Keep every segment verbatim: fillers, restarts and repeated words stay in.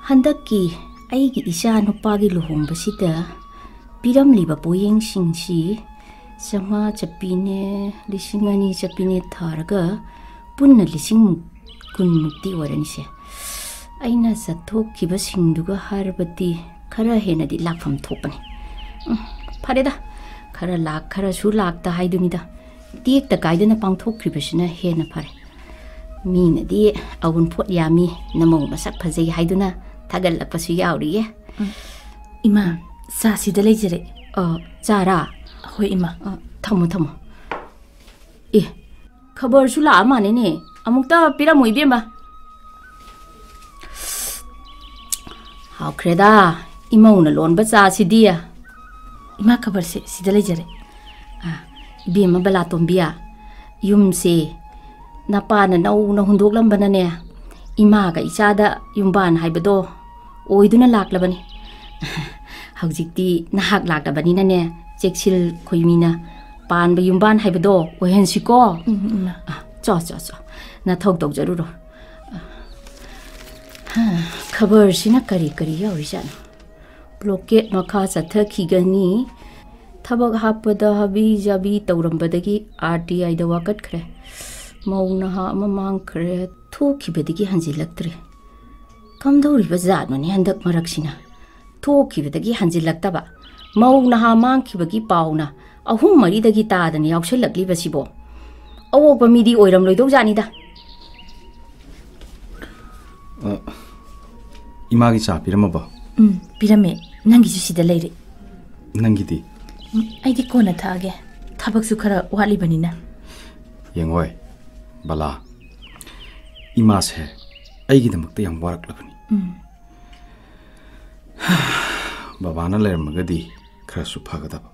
ꯍꯟꯗꯛꯀꯤ ꯑꯩꯒꯤ ꯏꯆꯥ ꯅꯨꯄꯥꯒꯤ ꯂꯨꯍꯣꯡꯕꯁꯤꯗ ꯄꯤꯔꯝꯂꯤꯕ ꯄꯣꯌꯦꯡꯁꯤꯡꯁꯤ ꯆꯥꯝꯃꯉꯥ ꯆꯞꯄꯤꯅꯦ, ꯂꯤꯁꯤꯡ ꯑꯅꯤ ꯆꯞꯄꯤꯅꯦ ꯊꯥꯔꯒ ꯄꯨꯟꯅ ꯂꯤꯁꯤꯡ ꯀꯨꯟꯃꯨꯛꯇꯤ ꯑꯣꯏꯔꯅꯤꯁꯦ꯫ ꯑꯩꯅ ꯆꯠꯊꯣꯛꯈꯤꯕꯁꯤꯡꯗꯨꯒ ꯍꯥꯏꯔꯕꯗꯤ ꯈꯔ ꯍꯦꯟꯅꯗꯤ ꯂꯥꯛꯐꯝ ꯊꯣꯛꯄꯅꯤ꯫ ꯎꯝ, ꯐꯔꯦꯗ, ꯈꯔ ꯂꯥꯛ ꯈꯔꯁꯨ ꯂꯥꯛꯇ ꯍꯥꯏꯗꯨꯅꯤꯗ꯫ ꯇꯦꯛꯇ ꯀꯥꯏꯗꯅ ꯄꯥꯡꯊꯣꯛꯈ꯭ꯔꯤꯕꯁꯤꯅ ꯍꯦꯟꯅ ꯐꯔꯦ꯫ ꯃꯤꯅꯗꯤ ꯑꯎꯟꯄꯣꯠ ꯌꯥꯝꯃꯤ, ꯅꯃꯧ ꯃꯁꯛ ꯐꯖꯩ ꯍꯥꯏꯗꯨꯅ ꯊꯥꯒꯠꯂꯛꯄꯁꯨ ꯌꯥꯎꯔꯤꯌꯦ꯫ ꯎꯝ꯫ ꯏꯃꯥ, ꯆꯥ ꯁꯤꯗ ꯂꯩꯖꯔꯦ꯫ ꯑ, ꯆꯥꯔꯥ? ꯍꯣꯏ, ꯏꯃꯥ꯫ ꯑ, ꯊꯝꯃꯣ, ꯊꯝꯃꯣ꯫ ꯑꯦ, ꯈꯕꯔꯁꯨ ꯂꯥꯛꯑ ꯃꯥꯜꯂꯦꯅꯦ꯫ ꯑꯃꯨꯛꯇ ꯄꯤꯔꯝꯃꯨ, ꯏꯕꯦꯝꯃ꯫ ꯍꯥꯎꯈ꯭ꯔꯦꯗ, ꯏꯃꯧꯅ ꯂꯣꯟꯕ ꯆꯥꯁꯤꯗꯤ꯫ ꯏꯃꯥ, ꯈꯕꯔꯁꯦ ꯁꯤꯗ ꯂꯩꯖꯔꯦ꯫ ꯑ, ꯏꯕꯦꯝꯃ ꯕꯂꯥꯇꯣꯝꯕꯤ, ꯌꯨꯝꯁꯦ ꯅꯄꯥꯅ ꯅꯧꯅ ꯍꯨꯟꯗꯣꯛꯂꯝꯕꯅꯅꯦ, ꯏꯃꯥꯒ ꯏꯆꯥꯗ ꯌꯨꯝꯕꯥꯟ ꯍꯥꯏꯕꯗꯣ ꯑꯣꯏꯗꯨꯅ ꯂꯥꯛꯂꯕꯅꯤ꯫ ꯍꯧꯖꯤꯛꯇꯤ ꯅꯍꯥꯛ ꯂꯥꯛꯂꯕꯅꯤꯅꯅꯦ, ꯆꯦꯛꯁꯤꯜ ꯈꯣꯏꯃꯤꯅ ꯄꯥꯟꯕ ꯌꯨꯝꯕꯥꯟ ꯍꯥꯏꯕꯗꯣ ꯑꯣꯏꯍꯟꯁꯤꯀꯣ꯫ ꯎꯝ, ꯏꯃꯥ꯫ ꯑ, ꯆꯣ, ꯆꯣ, ꯆꯣ꯫ ꯅꯊꯧ ꯇꯧꯖꯔꯨꯔꯣ꯫ ꯍꯥ, ꯈꯕꯔꯁꯤꯅ ꯀꯔꯤ ꯀꯔꯤ ꯌꯥꯎꯔꯤꯖꯥꯠꯅꯣ? ꯕ꯭ꯂꯣꯀꯦꯠ ꯃꯈꯥ ꯆꯠꯊꯈꯤꯒꯅꯤ꯫ ꯊꯕꯛ ꯍꯥꯞꯄꯗ ꯍꯥꯕꯤ ꯖꯥꯕꯤ ꯇꯧꯔꯝꯕꯗꯒꯤ ꯑꯥꯔ ꯇꯤ ꯑꯥꯏꯗ ꯋꯥꯀꯠꯈ꯭ꯔꯦ꯫ ꯃꯧ ꯅꯍꯥ ꯑꯃ ꯃꯥꯡꯈ꯭ꯔꯦ꯫ ꯊꯣꯛꯈꯤꯕꯗꯒꯤ ꯍꯟꯖꯤꯜꯂꯛꯇ꯭ꯔꯦ꯫ ꯀꯝꯗꯧꯔꯤꯕ ꯖꯥꯠꯅꯣꯅꯦ ꯍꯟꯗꯛ ꯃꯔꯛꯁꯤꯅ? ꯊꯣꯛꯈꯤꯕꯗꯒꯤ ꯍꯟꯖꯤꯜꯂꯛꯇꯕ, ꯃꯧ ꯅꯍꯥ ꯃꯥꯡꯈꯤꯕꯒꯤ ꯄꯥꯎꯅ ꯑꯍꯨꯝ ꯃꯔꯤꯗꯒꯤ ꯇꯥꯗꯅ ꯌꯥꯎꯁꯜꯂꯛꯂꯤꯕꯁꯤꯕꯣ꯫ ꯑꯋꯣꯛꯄ ꯃꯤꯗꯤ ꯑꯣꯏꯔꯝꯂꯣꯏꯗꯧ ꯖꯥꯠꯅꯤꯗ꯫ ꯑ, ꯏꯃꯥꯒꯤ ꯆꯥ ꯄꯤꯔꯝꯃꯕꯣ? ꯎꯝ, ꯄꯤꯔꯝꯃꯦ꯫ ꯅꯪꯒꯤꯁꯨ ꯁꯤꯗ ꯂꯩꯔꯦ꯫ ꯅꯪꯒꯤꯗꯤ? ꯎꯝ, ꯑꯩꯗꯤ ꯀꯣꯟꯅ ꯊꯛꯑꯒꯦ꯫ ꯊꯕꯛꯁꯨ ꯈꯔ ꯋꯥꯠꯂꯤꯕꯅꯤꯅ꯫ ꯌꯦꯡꯉꯣꯏ, ꯕꯂꯥ, ꯏꯃꯥꯁꯦ ꯑꯩꯒꯤꯗꯃꯛꯇ ꯌꯥꯝ ꯋꯥꯔꯛꯂꯕꯅꯤ꯫ ꯎꯝ꯫ ꯕꯕꯥꯅ ꯂꯩꯔꯝꯃꯒꯗꯤ ꯈꯔꯁꯨ ꯐꯒꯗꯕ꯫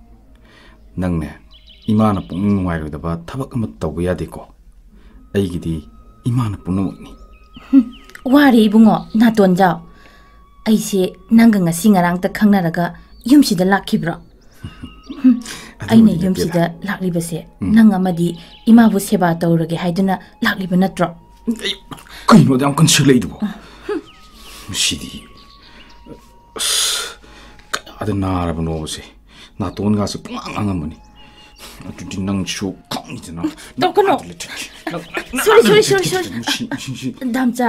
ꯅꯪꯅꯦ, ꯏꯃꯥꯅ ꯄꯨꯛꯅꯤꯡ ꯅꯨꯡꯉꯥꯏꯔꯣꯏꯗꯕ ꯊꯕꯛ ꯑꯃ ꯇꯧꯕ ꯌꯥꯗꯦꯀꯣ꯫ ꯑꯩꯒꯤꯗꯤ ꯏꯃꯥꯅ ꯄꯨꯝꯅꯃꯛꯅꯤ꯫ ꯍꯨꯝ, ꯋꯥꯔꯦ ꯏꯕꯨꯡꯉꯣ, ꯅꯥꯇꯣꯟꯖꯥꯎ꯫ ꯑꯩꯁꯦ ꯅꯪꯒ ꯉꯁꯤ ꯉꯔꯥꯡꯇ ꯈꯪꯅꯔꯒ ꯌꯨꯝꯁꯤꯗ ꯂꯥꯛꯈꯤꯕ꯭ꯔꯣ? ꯍꯨꯝ, ꯑꯗꯨꯕꯨꯗꯤ ꯑꯩꯅ ꯅꯠꯇꯦꯗ꯫ ꯌꯨꯝꯁꯤꯗ ꯂꯥꯛꯂꯤꯕꯁꯦ ꯎꯝ꯫ ꯅꯪ ꯑꯃꯗꯤ ꯏꯃꯥꯕꯨ ꯁꯦꯕꯥ ꯇꯧꯔꯒꯦ ꯍꯥꯏꯗꯨꯅ ꯂꯥꯛꯂꯤꯕ ꯅꯠꯇ꯭ꯔꯣ? ꯑꯩ, ꯀꯩꯅꯣ ꯑꯗꯨ ꯌꯥꯝ ꯀꯟꯁꯤꯜꯂꯛꯏꯗꯨꯕꯣ? ꯃꯁꯤꯗꯤ, ꯑꯁ, ꯀꯌꯥꯗ ꯅꯥꯔꯕꯅꯣꯕꯁꯦ? ꯅꯥꯇꯣꯟꯒꯥꯁꯦ ꯄꯨꯡꯉꯥꯡ ꯉꯥꯡꯉꯝꯕꯅꯤ꯫ ꯑꯗꯨꯗꯤ ꯅꯪꯁꯨ ꯈꯪꯉꯤꯗꯅ꯫ ꯇꯧꯀꯅꯣ꯫ ꯅꯪ, ꯅꯪ, ꯅꯪ, Sorry, sorry, sorry, sorry꯫ ꯃꯁꯤ, ꯃꯁꯤ, ꯃꯁꯤ꯫ ꯗꯥꯝꯆꯥ,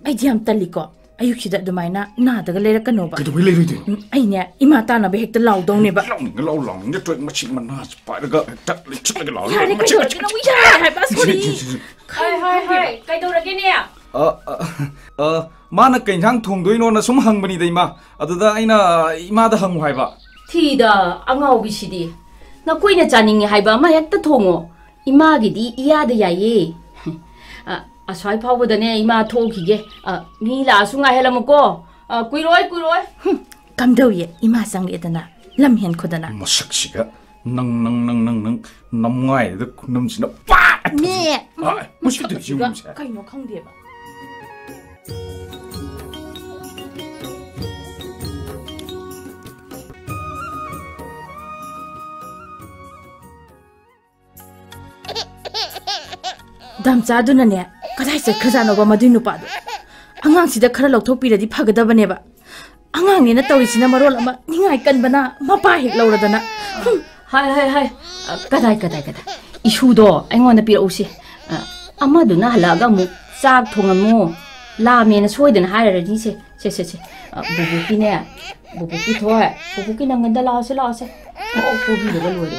ꯑꯩꯗꯤ ꯌꯥꯝ ꯇꯜꯂꯤꯀꯣ꯫ ꯑꯌꯨꯛꯁꯤꯗ ꯑꯗꯨꯃꯥꯏꯅ ꯅꯥꯗꯒ ꯂꯩꯔꯛꯀꯅꯣꯕ꯫ ꯀꯩꯗꯧꯕꯩ ꯂꯩꯔꯣꯏꯗꯣꯏꯅꯣ? ꯎꯝ, ꯑꯩꯅꯦ, ꯏꯃꯥ ꯇꯥꯟꯅꯕ ꯍꯦꯛꯇ ꯂꯥꯎꯗꯧꯅꯦꯕ꯫ ꯂꯥꯎꯅꯤꯡꯉ ꯂꯥꯎ, ꯂꯥꯎꯅꯤꯡꯗ ꯇꯣꯏ ꯃꯁꯤ ꯃꯅꯥꯁꯦ ꯄꯥꯏꯔꯒ ꯍꯦꯛꯇ ꯂꯩꯆꯠꯂꯒ ꯂꯥꯎ꯫ ꯌꯥꯔꯦ, ꯃꯁꯤ, ꯀꯩꯗꯧꯔꯒꯦ? ꯃꯁꯤ, ꯅꯪꯕꯨ ꯌꯥꯔꯦ ꯍꯥꯏꯕ, ꯁꯤ, sorry꯫ ꯁꯤ, ꯁꯤ, ꯁꯤ꯫ ꯍꯣꯏ, ꯍꯣꯏ, ꯍꯣꯏ꯫ ꯀꯩꯗꯧꯔꯒꯦꯅꯦ? ꯑ, ꯑ, ꯑ, ꯃꯥꯅ ꯀꯩ ꯏꯟꯁꯥꯡ ꯊꯣꯡꯗꯣꯏꯅꯣꯅ ꯁꯨꯝ ꯍꯪꯕꯅꯤꯗ, ꯏꯃꯥ꯫ ꯑꯗꯨꯗ ꯑꯩꯅ ꯏꯃꯥꯗ ꯍꯪꯉꯨ ꯍꯥꯏꯕ꯫ ꯊꯤꯗ, ꯑꯉꯥꯎꯕꯤꯁꯤꯗꯤ꯫ ꯅꯈꯣꯏꯅ ꯆꯥꯅꯤꯡꯉꯦ ꯍꯥꯏꯕ ꯑꯃ ꯍꯦꯛꯇ ꯊꯣꯡꯉꯣ꯫ ꯏꯃꯥꯒꯤꯗꯤ ꯏꯌꯥꯗ ꯌꯥꯏꯌꯦ꯫ ꯑ, ꯑꯁ꯭ꯋꯥꯏ ꯐꯥꯎꯕꯗꯅꯦ ꯏꯃꯥ ꯊꯣꯛꯈꯤꯒꯦ꯫ ꯑ, ꯃꯤ ꯂꯥꯛꯑꯁꯨ ꯉꯥꯏꯍꯜꯂꯝꯃꯨꯀꯣ꯫ ꯑ, ꯀꯨꯏꯔꯣꯏ, ꯀꯨꯏꯔꯣꯏ꯫ ꯍꯨꯝ, ꯀꯝꯗꯧꯏ? ꯏꯃꯥ ꯆꯪꯉꯛꯑꯦꯗꯅ, ꯂꯝ ꯍꯦꯟꯈꯣꯗꯅ꯫ ꯃꯁꯛꯁꯤꯒ ꯅꯪ, ꯅꯪ, ꯅꯪ, ꯅꯪ, ꯅꯪ ꯅꯃꯥꯏꯗꯨꯗ ꯈꯨꯅꯝꯁꯤꯅ ꯄꯥꯛ! ꯃꯦ! ꯑꯥ, ꯃꯁꯤ ꯇꯧꯔꯤꯁꯤ ꯃꯁꯛꯁꯤꯒ ꯌꯦꯡꯉꯨꯁꯦ꯫ ꯀꯩꯅꯣ ꯈꯪꯗꯦꯕ꯫ ꯗꯥꯝꯆꯥꯗꯨꯅꯅꯦ, ꯀꯗꯥꯏ ꯆꯠꯈ꯭ꯔꯖꯥꯠꯅꯣꯕ ꯃꯗꯨꯏ ꯅꯨꯄꯥꯗꯣ? ꯑꯉꯥꯡꯁꯤꯗ ꯈꯔ ꯂꯧꯊꯣꯛꯄꯤꯔꯗꯤ ꯐꯒꯗꯕꯅꯦꯕ꯫ ꯑꯉꯥꯡꯅꯦꯅ ꯇꯧꯔꯤꯁꯤꯅ ꯃꯔꯣꯜ ꯑꯃ ꯅꯤꯡꯉꯥꯏ ꯀꯟꯕꯅ ꯃꯄꯥ ꯍꯦꯛ ꯂꯧꯔꯗꯅ꯫ ꯍꯨꯝ꯫ ꯍꯥꯏ, ꯍꯥꯏ, ꯍꯥꯏ꯫ ꯑ, ꯀꯗꯥꯏ, ꯀꯗꯥꯏ, ꯀꯗꯥꯏ? ꯏꯁꯨꯗꯣ ꯑꯩꯉꯣꯟꯗ ꯄꯤꯔꯛꯎꯁꯤ꯫ ꯑ, ꯑꯃꯗꯨꯅ ꯍꯜꯂꯛꯑꯒ ꯑꯃꯨꯛ ꯆꯥꯛ ꯊꯣꯡꯉꯝꯃꯨ, ꯂꯥꯝꯃꯦꯅ ꯁꯣꯏꯗꯅ ꯍꯥꯏꯔꯔꯅꯤꯁꯦ꯫ ꯁꯦ, ꯁꯦ, ꯁꯦ꯫ ꯑ, ꯕꯨꯕꯣꯛꯀꯤꯅꯦ, ꯕꯨꯕꯣꯛꯀꯤ ꯊꯣꯏ, ꯕꯨꯕꯣꯛꯀꯤ ꯅꯪꯒꯟꯗ ꯂꯥꯛꯑꯣꯁꯦ, ꯂꯥꯛꯑꯣꯁꯦ꯫ ꯀꯣꯛ ꯄꯣꯕꯤꯔꯒ ꯂꯣꯏꯔꯦ꯫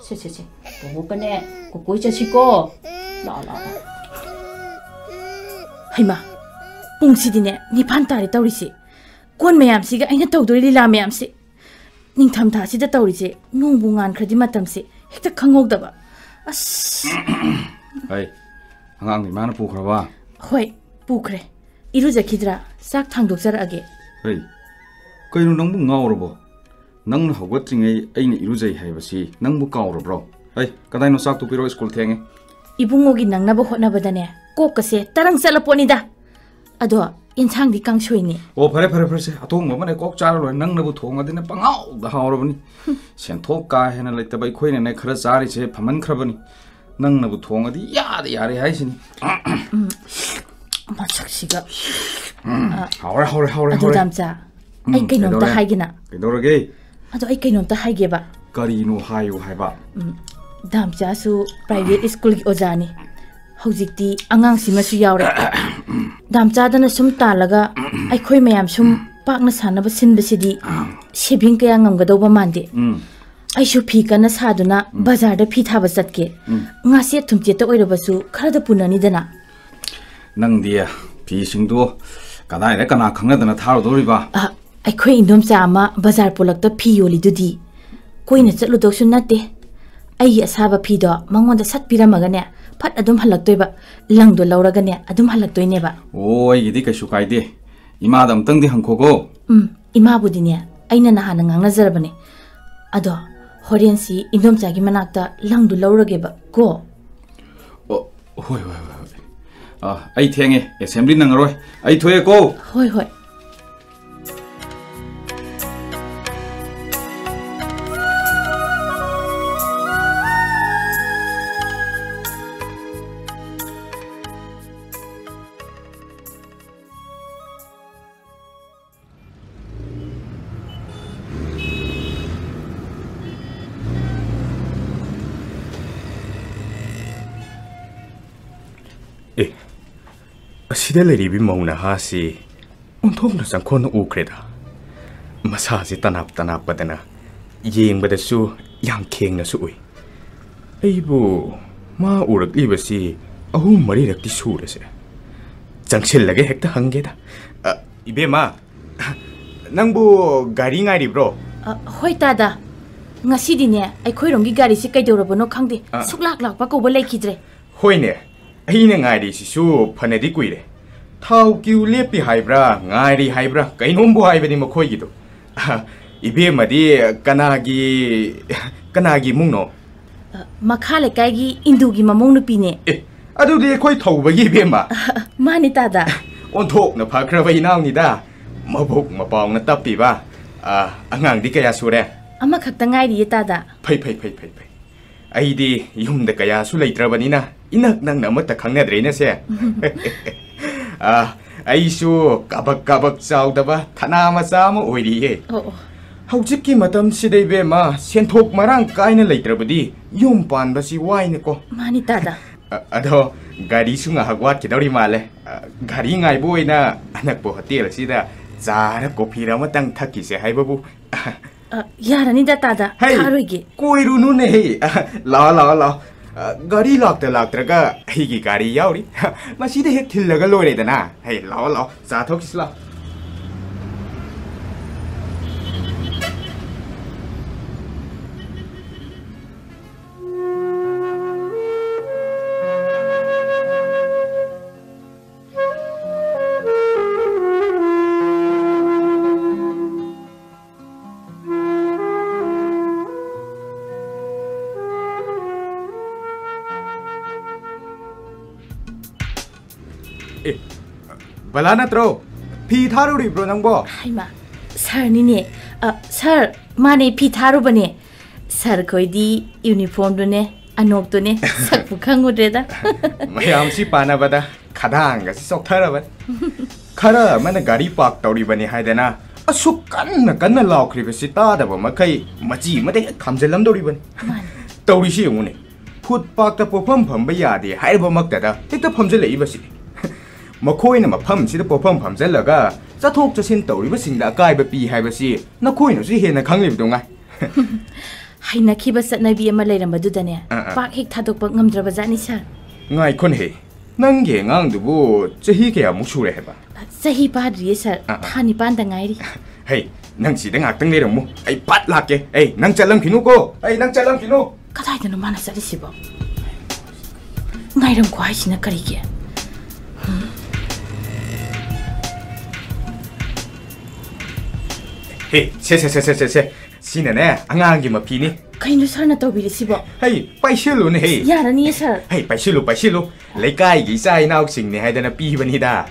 ꯁꯦ, ꯁꯦ, ꯁꯦ꯫ ꯕꯨꯕꯣꯛꯀꯅꯦ, ꯀꯣꯀꯣꯏ ꯆꯠꯁꯤꯀꯣ꯫ ꯂꯥꯛꯑꯣ, ꯂꯥꯛꯑꯣ, ꯂꯥꯛꯑꯣ꯫ ꯍꯩꯃꯥ, ꯄꯨꯡꯁꯤꯗꯤꯅꯦ, ꯅꯤꯄꯥꯟ ꯇꯥꯔꯦ ꯇꯧꯔꯤꯁꯦ꯫ ꯀꯣꯟ ꯃꯌꯥꯝꯁꯤꯒ ꯑꯩꯅ ꯇꯧꯗꯣꯔꯤ ꯂꯤꯂꯥ ꯃꯌꯥꯝꯁꯦ꯫ ꯅꯤꯡꯊꯝꯊꯥꯁꯤꯗ ꯇꯧꯔꯤꯁꯦ, ꯅꯣꯡꯕꯨ ꯉꯥꯟꯈ꯭ꯔꯗꯤ ꯃꯇꯝꯁꯦ ꯍꯦꯛꯇ ꯈꯪꯍꯧꯗꯕ꯫ ꯑꯁ! ꯍꯩ, ꯑꯉꯥꯡꯗꯤ ꯃꯥꯅ ꯄꯨꯈ꯭ꯔꯕ? ꯍꯣꯏ, ꯄꯨꯈ꯭ꯔꯦ꯫ ꯏꯔꯨꯖꯈꯤꯗ꯭ꯔꯥ? ꯆꯥꯛ ꯊꯥꯡꯗꯣꯛꯆꯔꯛꯑꯒꯦ꯫ ꯍꯩ, ꯀꯩꯅꯣ ꯅꯪꯕꯨ ꯉꯥꯎꯔꯕꯣ? ꯅꯪꯅ ꯍꯧꯒꯠꯇ꯭ꯔꯤꯉꯩ ꯑꯩꯅ ꯏꯔꯨꯖꯩ ꯍꯥꯏꯕꯁꯤ ꯅꯪꯕꯨ ꯀꯥꯎꯔꯕ꯭ꯔꯣ? ꯍꯩ, ꯀꯗꯥꯏꯅꯣ ꯆꯥꯛꯇꯨ ꯄꯤꯔꯛꯑꯣ, ꯁ꯭ꯀꯨꯜ ꯊꯦꯡꯉꯦ꯫ ꯏꯕꯨꯡꯉꯣꯒꯤ ꯅꯪꯅꯕ ꯍꯣꯠꯅꯕꯗꯅꯦ, ꯀꯣꯛꯀꯁꯦ ꯇꯔꯪ ꯆꯠꯂ ꯄꯣꯠꯅꯤꯗ꯫ ꯑꯗꯣ, ꯏꯟꯁꯥꯡꯗꯤ ꯀꯥꯡꯁꯣꯏꯅꯤ꯫ ꯑꯣ, ꯐꯔꯦ, ꯐꯔꯦ, ꯐꯔꯦꯁꯦ꯫ ꯑꯊꯣꯡꯕ ꯑꯃꯅꯦ ꯀꯣꯛ ꯆꯥꯔ ꯂꯣꯏꯔꯦ꯫ ꯅꯪꯅꯕꯨ ꯊꯣꯡꯉꯗꯤꯅꯦ ꯄꯪꯍꯥꯎꯗ ꯍꯥꯎꯔꯕꯅꯤ꯫ ꯁꯦꯟꯊꯣꯛ ꯀꯥ ꯍꯦꯟꯅ ꯂꯩꯇꯕ ꯑꯩꯈꯣꯏꯅꯅꯦ ꯈꯔ ꯆꯥꯔꯤꯁꯦ ꯐꯃꯟꯈ꯭ꯔꯕꯅꯤ꯫ ꯅꯪꯅꯕꯨ ꯊꯣꯡꯉꯗꯤ ꯌꯥꯗ ꯌꯥꯔꯦ ꯍꯥꯏꯁꯤꯅꯤ꯫ ꯃꯁꯛꯁꯤꯒ꯫ ꯍꯥꯎꯔꯦ, ꯍꯥꯎꯔꯦ, ꯍꯥꯎꯔꯦ, ꯑꯗꯨ ꯍꯥꯎꯔꯦ꯫ ꯗꯥꯝꯆꯥ, ꯎꯝ, ꯑꯩ ꯀꯩꯅꯣꯝꯇ ꯀꯩꯗꯧꯔꯦ? ꯍꯥꯏꯒꯦꯅ꯫ ꯀꯩꯗꯧꯔꯒꯦ? ꯑꯗꯣ ꯑꯩ ꯀꯩꯅꯣꯝꯇ ꯍꯥꯏꯒꯦꯕ꯫ ꯀꯔꯤꯅꯣ ꯍꯥꯏꯌꯨ ꯍꯥꯏꯕ? ꯎꯝ, ꯗꯥꯝꯆꯥꯁꯨ private schoolꯒꯤ ꯑꯣꯖꯥꯅꯤ꯫ ꯍꯧꯖꯤꯛꯇꯤ ꯑꯉꯥꯡꯁꯤꯃꯁꯨ ꯌꯥꯎꯔꯦ꯫ ꯗꯥꯝꯆꯥꯗꯅ ꯁꯨꯝ ꯇꯥꯜꯂꯒ ꯑꯩꯈꯣꯏ ꯃꯌꯥꯝ ꯁꯨꯝ ꯄꯥꯛꯅ ꯁꯥꯟꯅꯕ ꯁꯤꯟꯕꯁꯤꯗꯤ saving ꯀꯌꯥ ꯉꯝꯒꯗꯧꯕ ꯃꯥꯟꯗꯦ꯫ ꯎꯝ꯫ ꯑꯩꯁꯨ ꯐꯤ ꯀꯟꯅ ꯁꯥꯗꯨꯅ ꯎꯝ꯫ ꯕꯖꯥꯔꯗ ꯐꯤ ꯊꯥꯕ ꯆꯠꯀꯦ꯫ ꯎꯝ꯫ ꯉꯥꯁꯦꯠ ꯊꯨꯝꯆꯦꯠꯇ ꯑꯣꯏꯔꯕꯁꯨ ꯈꯔꯗ ꯄꯨꯅꯅꯤꯗꯅ꯫ ꯅꯪꯗꯤ ꯐꯤꯁꯤꯡꯗꯣ ꯀꯗꯥꯏꯗ ꯀꯅꯥ ꯈꯪꯅꯗꯅ ꯊꯥꯔꯨꯗꯧꯔꯤꯕ? ꯑ, ꯑꯩꯈꯣꯏ ꯏꯟꯗꯣꯝꯆꯥ ꯑꯃ ꯕꯖꯥꯔ ꯄꯣꯂꯛꯇ ꯐꯤ ꯌꯣꯜꯂꯤꯗꯨꯗꯤ꯫ ꯀꯣꯏꯅ ꯆꯠꯂꯨꯗꯧꯁꯨ ꯅꯠꯇꯦ꯫ ꯑꯩꯒꯤ ꯑꯁꯥꯕ ꯐꯤꯗꯣ ꯃꯉꯣꯟꯗ ꯁꯠ ꯄꯤꯔꯝꯃꯒꯅꯦ, ꯐꯠ ꯑꯗꯨꯝ ꯍꯜꯂꯛꯇꯣꯏꯕ꯫ ꯂꯪꯗꯣ ꯂꯧꯔꯒꯅꯦ, ꯑꯗꯨꯝ ꯍꯜꯂꯛꯇꯣꯏꯅꯦꯕ꯫ ꯑꯣ, ꯑꯩꯒꯤꯗꯤ ꯀꯩꯁꯨ ꯀꯥꯏꯗꯦ꯫ ꯏꯃꯥꯗ ꯑꯃꯨꯛꯇꯪꯗꯤ ꯍꯪꯈꯣꯀꯣ꯫ ꯎꯝ, ꯏꯃꯥꯕꯨꯗꯤꯅꯦ, ꯑꯩꯅ ꯅꯍꯥꯟꯅ ꯉꯥꯡꯅꯖꯔꯕꯅꯦ꯫ ꯑꯗꯣ ꯍꯣꯔꯦꯟꯁꯤ ꯏꯟꯗꯣꯝꯆꯥꯒꯤ ꯃꯅꯥꯛꯇ ꯂꯪꯗꯨ ꯂꯧꯔꯒꯦꯕ ꯀꯣ꯫ ꯑꯣ, ꯍꯣꯏ, ꯍꯣꯏ, ꯍꯣꯏ, ꯍꯣꯏ꯫ ꯑ, ꯑꯩ ꯊꯦꯡꯉꯦ, assembly ꯅꯪꯉꯔꯣꯏ꯫ ꯑꯩ ꯊꯣꯛꯑꯦꯀꯣ꯫ ꯍꯣꯏ, ꯍꯣꯏ꯫ ꯑꯦ, ꯑꯁꯤꯗ ꯂꯩꯔꯤꯕꯤ ꯃꯧ ꯅꯍꯥꯁꯤ ꯑꯣꯟꯊꯣꯛꯅ ꯆꯪꯈꯣꯟꯅ ꯎꯈ꯭ꯔꯦꯗ꯫ ꯃꯁꯥꯁꯤ ꯇꯅꯥꯞ ꯇꯅꯥꯞꯄꯗꯅ ꯌꯦꯡꯕꯗꯁꯨ ꯌꯥꯝ ꯈꯦꯡꯅꯁꯨ ꯎꯏ꯫ ꯑꯩꯕꯨ ꯃꯥ ꯎꯔꯛꯂꯤꯕꯁꯤ ꯑꯍꯨꯝ ꯃꯔꯤꯔꯛꯇꯤ ꯁꯨꯔꯦꯁꯦ꯫ ꯆꯪꯁꯤꯜꯂꯒ ꯍꯦꯛꯇ ꯍꯪꯒꯦꯗ꯫ ꯑ, ꯏꯕꯦꯝꯃ, ꯅꯪꯕꯨ ꯒꯥꯔꯤ ꯉꯥꯏꯔꯤꯕ꯭ꯔꯣ? ꯑ, ꯍꯣꯏ ꯇꯥꯗ꯫ ꯉꯁꯤꯗꯤꯅꯦ, ꯑꯩꯈꯣꯏꯔꯣꯝꯒꯤ ꯒꯥꯔꯤꯁꯤ ꯀꯩꯗꯧꯔꯕꯅꯣ ꯈꯪꯗꯦ꯫ ꯑ꯫ ꯁꯨꯛꯂꯥꯛ ꯂꯥꯛꯄ ꯀꯧꯕ ꯂꯩꯈꯤꯗ꯭ꯔꯦ꯫ ꯍꯣꯏꯅꯦ, ꯑꯩꯅ ꯉꯥꯏꯔꯤꯁꯤꯁꯨ ꯐꯅꯗꯤ ꯀꯨꯏꯔꯦ꯫ ꯊꯥꯎ ꯀ꯭ꯌꯨ ꯂꯦꯞꯄꯤ ꯍꯥꯏꯕ꯭ꯔꯥ, ꯉꯥꯏꯔꯤ ꯍꯥꯏꯕ꯭ꯔꯥ, ꯀꯩꯅꯣꯝꯕꯨ ꯍꯥꯏꯕꯅꯤ ꯃꯈꯣꯏꯒꯤꯗꯣ꯫ ꯑ, ꯏꯕꯦꯝꯃꯗꯤ ꯀꯅꯥꯒꯤ, ꯀꯅꯥꯒꯤ ꯏꯃꯨꯡꯅꯣ? ꯑ, ꯃꯈꯥ ꯂꯩꯀꯥꯏꯒꯤ ꯏꯟꯗꯨꯒꯤ ꯃꯃꯧ ꯅꯨꯄꯤꯅꯦ꯫ ꯑꯦ, ꯑꯗꯨꯗꯤ ꯑꯩꯈꯣꯏ ꯊꯧꯕꯒꯤ ꯏꯕꯦꯝꯃ꯫ ꯃꯥꯅꯤ ꯇꯥꯗ꯫ ꯑꯣꯟꯊꯣꯛꯅ ꯐꯈ꯭ꯔꯕ ꯏꯅꯥꯎꯅꯤꯗ꯫ ꯃꯕꯨꯛ ꯃꯄꯥꯎꯅ ꯇꯞꯄꯤꯕ꯫ ꯑ, ꯑꯉꯥꯡꯗꯤ ꯀꯌꯥ ꯁꯨꯔꯦ? ꯑꯃꯈꯛꯇ ꯉꯥꯏꯔꯤꯌꯦ ꯇꯥꯗ꯫ ꯐꯩ, ꯐꯩ, ꯐꯩ, ꯐꯩ, ꯐꯩ꯫ ꯑꯩꯗꯤ ꯌꯨꯝꯗ ꯀꯌꯥꯁꯨ ꯂꯩꯇ꯭ꯔꯕꯅꯤꯅ ꯏꯅꯛ ꯅꯛꯅ ꯑꯃꯠꯇ ꯈꯪꯅꯗ꯭ꯔꯦꯅꯦ ꯁꯦ꯫ ꯑ, ꯑꯩꯁꯨ ꯀꯥꯕꯛ ꯀꯥꯕꯛ ꯆꯥꯎꯗꯕ ꯊꯅꯥ ꯃꯆꯥ ꯑꯃ ꯑꯣꯏꯔꯤꯌꯦ꯫ ꯑꯣ, ꯑꯣ꯫ ꯍꯧꯖꯤꯛꯀꯤ ꯃꯇꯝꯁꯤꯗ ꯏꯕꯦꯝꯃ, ꯁꯦꯟꯊꯣꯛ ꯃꯔꯥꯡ ꯀꯥꯏꯅ ꯂꯩꯇ꯭ꯔꯕꯗꯤ ꯌꯨꯝ ꯄꯥꯟꯕꯁꯤ ꯋꯥꯏꯅꯦꯀꯣ꯫ ꯃꯥꯅꯤ ꯇꯥꯗ꯫ ꯑ, ꯑꯗꯣ ꯒꯥꯔꯤꯁꯨ ꯉꯥꯏꯍꯥꯛ ꯋꯥꯠꯈꯤꯗꯧꯔꯤ ꯃꯥꯜꯂꯦ꯫ ꯑ, ꯒꯥꯔꯤ ꯉꯥꯏꯕ ꯑꯣꯏꯅ ꯑꯅꯛꯄ ꯍꯣꯇꯦꯜ ꯑꯁꯤꯗ ꯆꯥꯔ ꯀꯣꯐꯤꯔ ꯑꯃꯇꯪ ꯊꯛꯈꯤꯁꯦ ꯍꯥꯏꯕꯕꯨ꯫ ꯑ, ꯌꯥꯔꯅꯤꯗ ꯇꯥꯗ, ꯍꯩ, ꯊꯥꯔꯣꯏꯒꯦ꯫ ꯀꯣꯏꯔꯨꯅꯨꯅꯦ, ꯍꯩ꯫ ꯑ, ꯂꯥꯛꯑꯣ, ꯂꯥꯛꯑꯣ, ꯂꯥꯛꯑꯣ꯫ ꯑ, ꯒꯥꯔꯤ ꯂꯥꯛꯇ ꯂꯥꯛꯇ꯭ꯔꯒ ꯑꯩꯒꯤ ꯒꯥꯔꯤ ꯌꯥꯎꯔꯤ꯫ ꯃꯁꯤꯗ ꯍꯦꯛ ꯊꯤꯜꯂꯒ ꯂꯣꯏꯔꯦꯗꯅ꯫ ꯍꯩ, ꯂꯥꯛꯑꯣ, ꯂꯥꯛꯑꯣ, ꯆꯥ ꯊꯛꯈꯤꯁꯤ ꯂꯥꯛꯑꯣ꯫ ꯑꯦ, ꯕꯂꯥ ꯅꯠꯇ꯭ꯔꯣ? ꯐꯤ ꯊꯥꯔꯨꯔꯤꯕ꯭ꯔꯣ ꯅꯪꯕꯣ? ꯍꯩꯃꯥ, ꯁꯥꯔꯅꯤꯅꯦ꯫ ꯑ, ꯁꯥꯔ, ꯃꯥꯅꯦ, ꯐꯤ ꯊꯥꯔꯨꯕꯅꯦ꯫ ꯁꯥꯔ ꯈꯣꯏꯗꯤ ꯌꯨꯅꯤꯐꯣꯔꯝꯗꯨꯅꯦ, ꯑꯅꯣꯛꯇꯨꯅꯦ, ꯁꯛꯄꯨ ꯈꯪꯉꯨꯗ꯭ꯔꯦꯗ꯫ ꯃꯌꯥꯝꯁꯤ ꯄꯥꯟꯅꯕꯗ ꯈꯗꯥꯡꯒꯁꯤ ꯆꯣꯛꯊꯔꯕꯅꯤ꯫ ꯈꯔ ꯑꯃꯅ ꯒꯥꯔꯤ ꯄꯥꯔꯛ ꯇꯧꯔꯤꯕꯅꯤ ꯍꯥꯏꯗꯅ ꯑꯁꯨꯛ ꯀꯟꯅ ꯀꯟꯅ ꯂꯥꯎꯈ꯭ꯔꯤꯕꯁꯤ ꯇꯥꯗꯕ ꯃꯈꯩ ꯃꯆꯤ ꯑꯃꯗ ꯍꯦꯛ ꯈꯥꯝꯖꯤꯜꯂꯝꯗꯧꯔꯤꯕꯅꯤ꯫ ꯃꯥꯅꯤ꯫ ꯇꯧꯔꯤꯁꯤ ꯌꯦꯡꯉꯨꯅꯦ, ꯐꯨꯠꯄꯥꯛꯇ ꯄꯣꯐꯝ ꯐꯝꯕ ꯌꯥꯗꯦ ꯍꯥꯏꯔꯕꯃꯛꯇꯗ ꯍꯦꯛꯇ ꯐꯝꯖꯤꯜꯂꯛꯏꯕꯁꯤꯗꯤ꯫ ꯃꯈꯣꯏꯅ ꯃꯐꯝꯁꯤꯗ ꯄꯣꯐꯝ ꯐꯝꯖꯤꯜꯂꯒ ꯆꯠꯊꯣꯛ ꯆꯠꯁꯤꯟ ꯇꯧꯔꯤꯕꯁꯤꯡꯗ ꯑꯀꯥꯏꯕ ꯄꯤ ꯍꯥꯏꯕꯁꯤ ꯅꯈꯣꯏꯅꯁꯨ ꯍꯦꯟꯅ ꯈꯪꯂꯤꯕꯗꯨ ꯉꯥꯏ꯫ ꯍꯩꯅꯈꯤꯕ ꯆꯠꯅꯕꯤ ꯑꯃ ꯂꯩꯔꯝꯕꯗꯨꯗꯅꯦ, ꯑꯥ, ꯑꯥ꯫ ꯄꯥꯛ ꯍꯦꯛ ꯊꯥꯗꯣꯛꯄ ꯉꯝꯗ꯭ꯔꯕꯖꯥꯠꯅꯤ, ꯁꯥꯔ꯫ ꯉꯥꯏꯈꯣꯅꯦꯍꯦ, ꯅꯪꯒꯤ ꯑꯉꯥꯡꯗꯨꯕꯨ ꯆꯍꯤ ꯀꯌꯥꯃꯨꯛ ꯁꯨꯔꯦ ꯍꯥꯏꯕ? ꯆꯍꯤ ꯐꯥꯗ꯭ꯔꯤꯌꯦ, ꯁꯥꯔ꯫ ꯑꯥ, ꯑꯥ꯫ ꯊꯥ ꯅꯤꯄꯥꯟꯗ ꯉꯥꯏꯔꯤ꯫ ꯍꯩ, ꯅꯪ ꯁꯤꯗ ꯉꯥꯛꯇꯪ ꯂꯩꯔꯝꯃꯨ, ꯑꯩ ꯄꯠ ꯂꯥꯛꯀꯦ꯫ ꯑꯩ, ꯅꯪ ꯆꯠꯂꯝꯈꯤꯅꯨꯀꯣ, ꯑꯩ, ꯅꯪ ꯆꯠꯂꯝꯈꯤꯅꯨ꯫ ꯀꯗꯥꯏꯗꯅꯣ ꯃꯥꯅ ꯆꯠꯂꯤꯁꯤꯕꯣ? ꯉꯥꯏꯔꯝꯈꯣ ꯍꯥꯏꯁꯤꯅ ꯀꯔꯤꯒꯤ? ꯍꯦ, ꯁꯦ, ꯁꯦ, ꯁꯤꯅꯅꯦ, ꯑꯉꯥꯡꯒꯤ ꯃꯐꯤꯅꯤ꯫ ꯀꯩꯅꯣ ꯁꯥꯔꯅ ꯇꯧꯕꯤꯔꯤꯁꯤꯕꯣ? ꯍꯩ, ꯄꯥꯏꯁꯤꯜꯂꯨꯅꯦ, ꯍꯩ꯫ ꯌꯥꯔꯅꯤꯌꯦ, ꯁꯥꯔ꯫ ꯍꯩ, ꯄꯥꯏꯁꯤꯜꯂꯨ, ꯄꯥꯏꯁꯤꯜꯂꯨ꯫ ꯂꯩꯀꯥꯏꯒꯤ ꯏꯆꯥ ꯏꯅꯥꯎꯁꯤꯡꯅꯦ ꯍꯥꯏꯗꯅ ꯄꯤꯕꯅꯤꯗ꯫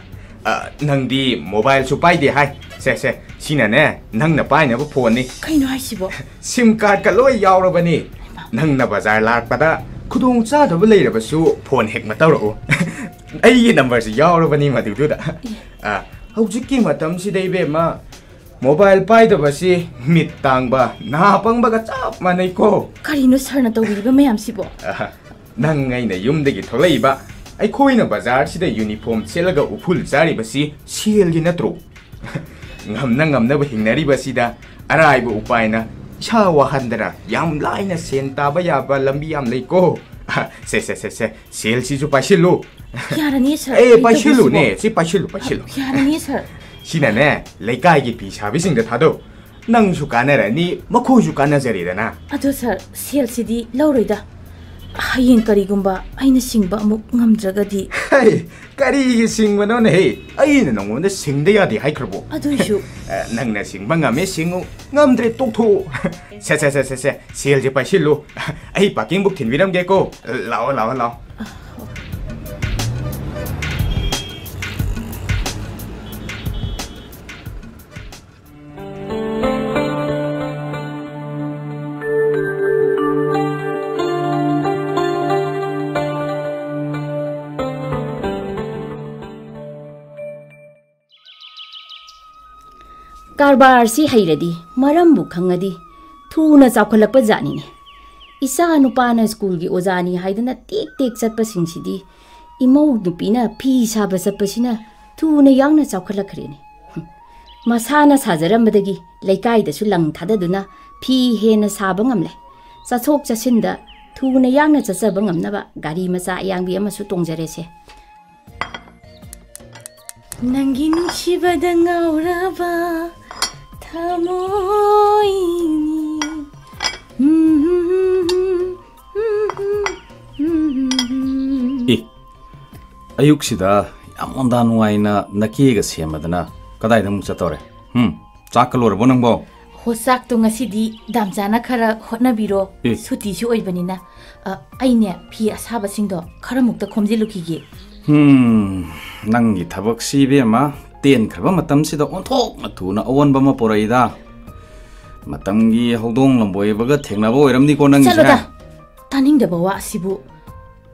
ꯑ, ꯅꯪꯗꯤ ꯃꯣꯕꯥꯏꯜꯁꯨ ꯄꯥꯏꯗꯦ ꯍꯥꯏ꯫ ꯁꯦ, ꯁꯦ, ꯁꯤꯅꯅꯦ, ꯅꯪꯅ ꯄꯥꯏꯅꯕ ꯐꯣꯟꯅꯤ꯫ ꯀꯩꯅꯣ ꯍꯥꯏꯁꯤꯕꯣ? ꯁꯤꯝ ꯀꯥꯔꯗꯀ ꯂꯣꯏ ꯌꯥꯎꯔꯕꯅꯤ꯫ ꯍꯩꯃꯥ꯫ ꯅꯪꯅ ꯕꯖꯥꯔ ꯂꯥꯛꯄꯗ ꯈꯨꯗꯣꯡ ꯆꯥꯗꯕ ꯂꯩꯔꯕꯁꯨ ꯐꯣꯟ ꯍꯦꯛ ꯃꯇꯧꯔꯛꯎ꯫ ꯑꯩꯒꯤ ꯅꯝꯕꯔꯁꯤ ꯌꯥꯎꯔꯕꯅꯤ ꯃꯗꯨꯗꯨꯗ꯫ ꯑꯦ꯫ ꯑ, ꯍꯧꯖꯤꯛꯀꯤ ꯃꯇꯝꯁꯤꯗ ꯏꯕꯦꯝꯃ, ꯃꯣꯕꯥꯏꯜ ꯄꯥꯏꯗꯕꯁꯤ ꯃꯤꯠ ꯇꯥꯡꯕ, ꯅꯥ ꯄꯪꯕꯒ ꯆꯞ ꯃꯥꯟꯅꯩꯀꯣ꯫ ꯀꯔꯤꯅꯣ ꯁꯥꯔꯅ ꯇꯧꯕꯤꯔꯤꯕ ꯃꯌꯥꯝꯁꯤꯕꯣ? ꯑꯍ, ꯅꯪ ꯑꯩꯅ ꯌꯨꯝꯗꯒꯤ ꯊꯣꯛꯂꯛꯏꯕ, ꯑꯩꯈꯣꯏꯅ ꯕꯖꯥꯔꯁꯤꯗ ꯌꯨꯅꯤꯐꯣꯔꯝ ꯁꯦꯠꯂꯒ ꯎꯐꯨꯜ ꯆꯥꯔꯤꯕꯁꯤ ꯁꯦꯜꯒꯤ ꯅꯠꯇ꯭ꯔꯣ? ꯉꯝꯅ ꯉꯝꯅꯕ ꯍꯤꯡꯅꯔꯤꯕꯁꯤꯗ ꯑꯔꯥꯏꯕ ꯎꯄꯥꯏꯅ ꯏꯁꯥ ꯋꯥꯍꯟꯗꯅ ꯌꯥꯝ ꯂꯥꯏꯅ ꯁꯦꯟ ꯇꯥꯕ ꯌꯥꯕ ꯂꯝꯕꯤ ꯌꯥꯝ ꯂꯩꯀꯣ꯫ ꯁꯦ, ꯁꯦ, ꯁꯦ, ꯁꯦ, ꯁꯦꯜꯁꯤꯁꯨ ꯄꯥꯏꯁꯤꯜꯂꯨ꯫ ꯌꯥꯔꯅꯤ, ꯁꯥꯔ꯫ ꯑꯦ, ꯑꯩ ꯄꯥꯏꯁꯤꯜꯂꯨꯅꯦ꯫ ꯇꯧꯕꯤꯁꯤꯕꯣ? ꯁꯤ ꯄꯥꯏꯁꯤꯜꯂꯨ, ꯄꯥꯏꯁꯤꯜꯂꯨ꯫ ꯌꯥꯔꯅꯤ, ꯁꯥꯔ꯫ ꯁꯤꯅꯅꯦ, ꯂꯩꯀꯥꯏꯒꯤ ꯐꯤ ꯁꯥꯕꯤꯁꯤꯡꯗ ꯊꯥꯗꯧ꯫ ꯅꯪꯁꯨ ꯀꯥꯟꯅꯔꯅꯤ, ꯃꯈꯣꯏꯁꯨ ꯀꯥꯟꯅꯖꯔꯦꯗꯅ꯫ ꯑꯗꯣ ꯁꯥꯔ, ꯁꯦꯜꯁꯤꯗꯤ ꯂꯧꯔꯣꯏꯗ꯫ ꯍꯌꯦꯡ ꯀꯔꯤꯒꯨꯝꯕ ꯑꯩꯅ ꯁꯤꯡꯕ ꯑꯃꯨꯛ ꯉꯝꯗ꯭ꯔꯒꯗꯤ? ꯍꯩ, ꯀꯔꯤꯒꯤ ꯁꯤꯡꯕꯅꯣꯅꯦꯍꯦ? ꯑꯩꯅ ꯅꯉꯣꯟꯗ ꯁꯤꯡꯗ ꯌꯥꯗꯦ ꯍꯥꯏꯈ꯭ꯔꯕꯣ? ꯑꯗꯨꯏꯁꯨ ꯑ, ꯅꯪꯅ ꯁꯤꯡꯕ ꯉꯝꯃꯦ, ꯁꯤꯡꯉꯨ, ꯉꯝꯗ꯭ꯔꯦ, ꯇꯣꯛꯊꯣꯛꯎ꯫ ꯁꯦ, ꯁꯦ, ꯁꯦ, ꯁꯦ, ꯁꯦ, ꯁꯦꯜꯁꯦ ꯄꯥꯏꯁꯤꯜꯂꯨ꯫ ꯑꯩ ꯄꯥꯔꯀꯤꯡꯕꯨꯛ ꯊꯤꯟꯕꯤꯔꯝꯒꯦꯀꯣ꯫ ꯂꯥꯛꯑꯣ, ꯂꯥꯛꯑꯣ, ꯂꯥꯛꯑꯣ꯫ ꯀꯔꯕꯥꯔꯁꯤ ꯍꯩꯔꯗꯤ, ꯃꯔꯝꯕꯨ ꯈꯪꯉꯗꯤ, ꯊꯨꯅ ꯆꯥꯎꯈꯠꯂꯛꯄ ꯖꯥꯠꯅꯤꯅꯦ꯫ ꯏꯆꯥ ꯅꯨꯄꯥꯅ ꯁ꯭ꯀꯨꯜꯒꯤ ꯑꯣꯖꯥꯅꯤ ꯍꯥꯏꯗꯨꯅ ꯇꯦꯛ ꯇꯦꯛ ꯆꯠꯄꯁꯤꯡꯁꯤꯗꯤ, ꯏꯃꯧ ꯅꯨꯄꯤꯅ ꯐꯤ ꯁꯥꯕ ꯆꯠꯄꯁꯤꯅ ꯊꯨꯅ ꯌꯥꯡꯅ ꯆꯥꯎꯈꯠꯂꯛꯈ꯭ꯔꯦꯅꯦ꯫ ꯍꯨꯝ, ꯃꯁꯥꯅ ꯁꯥꯖꯔꯝꯕꯗꯒꯤ ꯂꯩꯀꯥꯏꯗꯁꯨ ꯂꯪ ꯊꯥꯗꯗꯨꯅ ꯐꯤ ꯍꯦꯟꯅ ꯁꯥꯕ ꯉꯝꯂꯦ꯫ ꯆꯠꯊꯣꯛ ꯆꯠꯁꯤꯟꯗ ꯊꯨꯅ ꯌꯥꯡꯅ ꯆꯠꯆꯕ ꯉꯝꯅꯕ ꯒꯥꯔꯤ ꯃꯆꯥ ꯑꯌꯥꯡꯕꯤ ꯑꯃꯁꯨ ꯇꯣꯡꯖꯔꯦꯁꯦ꯫ ꯅꯪꯒꯤ ꯅꯨꯡꯁꯤꯕꯗ ꯉꯥꯎꯔꯕ ꯊꯃꯣꯏꯅꯤ꯫ ꯏ, ꯑꯌꯨꯛꯁꯤꯗ ꯌꯥꯝ ꯃꯣꯟꯗꯥ ꯅꯨꯡꯉꯥꯏꯅ ꯅꯀꯦꯒ ꯁꯦꯝꯃꯗꯅ ꯀꯗꯥꯏꯗ ꯑꯃꯨꯛ ꯆꯠꯇꯧꯔꯦ? ꯍꯨꯝ, ꯆꯥꯛꯀ ꯂꯣꯏꯔꯕꯣ ꯅꯪꯕꯣ? ꯍꯣ, ꯆꯥꯛꯇꯣ ꯉꯁꯤꯗꯤ ꯗꯥꯝꯆꯥꯅ ꯈꯔ ꯍꯣꯠꯅꯕꯤꯔꯣ꯫ ꯑꯦ꯫ ꯁꯨꯇꯤꯁꯨ ꯑꯣꯏꯕꯅꯤꯅ꯫ ꯑ, ꯑꯩꯅꯦ, ꯐꯤ ꯑꯁꯥꯕꯁꯤꯡꯗꯣ ꯈꯔ ꯃꯨꯛꯇ ꯈꯣꯝꯖꯤꯜꯂꯨꯈꯤꯒꯦ꯫ ꯍꯨꯝ, ꯅꯪꯒꯤ ꯊꯕꯛꯁꯤ ꯏꯕꯦꯝꯃ, ꯇꯦꯟꯈ꯭ꯔꯕ ꯃꯇꯝꯁꯤꯗ ꯑꯣꯟꯊꯣꯛꯅ ꯊꯨꯅ ꯑꯑꯣꯟꯕ ꯑꯃ ꯄꯨꯔꯛꯏꯗ꯫ ꯃꯇꯝꯒꯤ ꯍꯧꯗꯣꯡ ꯂꯝꯕꯣꯏꯕꯒ ꯊꯦꯡꯅꯕ ꯑꯣꯏꯔꯝꯅꯤꯀꯣ ꯅꯪꯒꯤꯁꯦ꯫ ꯆꯠꯂꯣꯗ꯫ ꯇꯥꯅꯤꯡꯗꯕ ꯋꯥ ꯑꯁꯤꯕꯨ꯫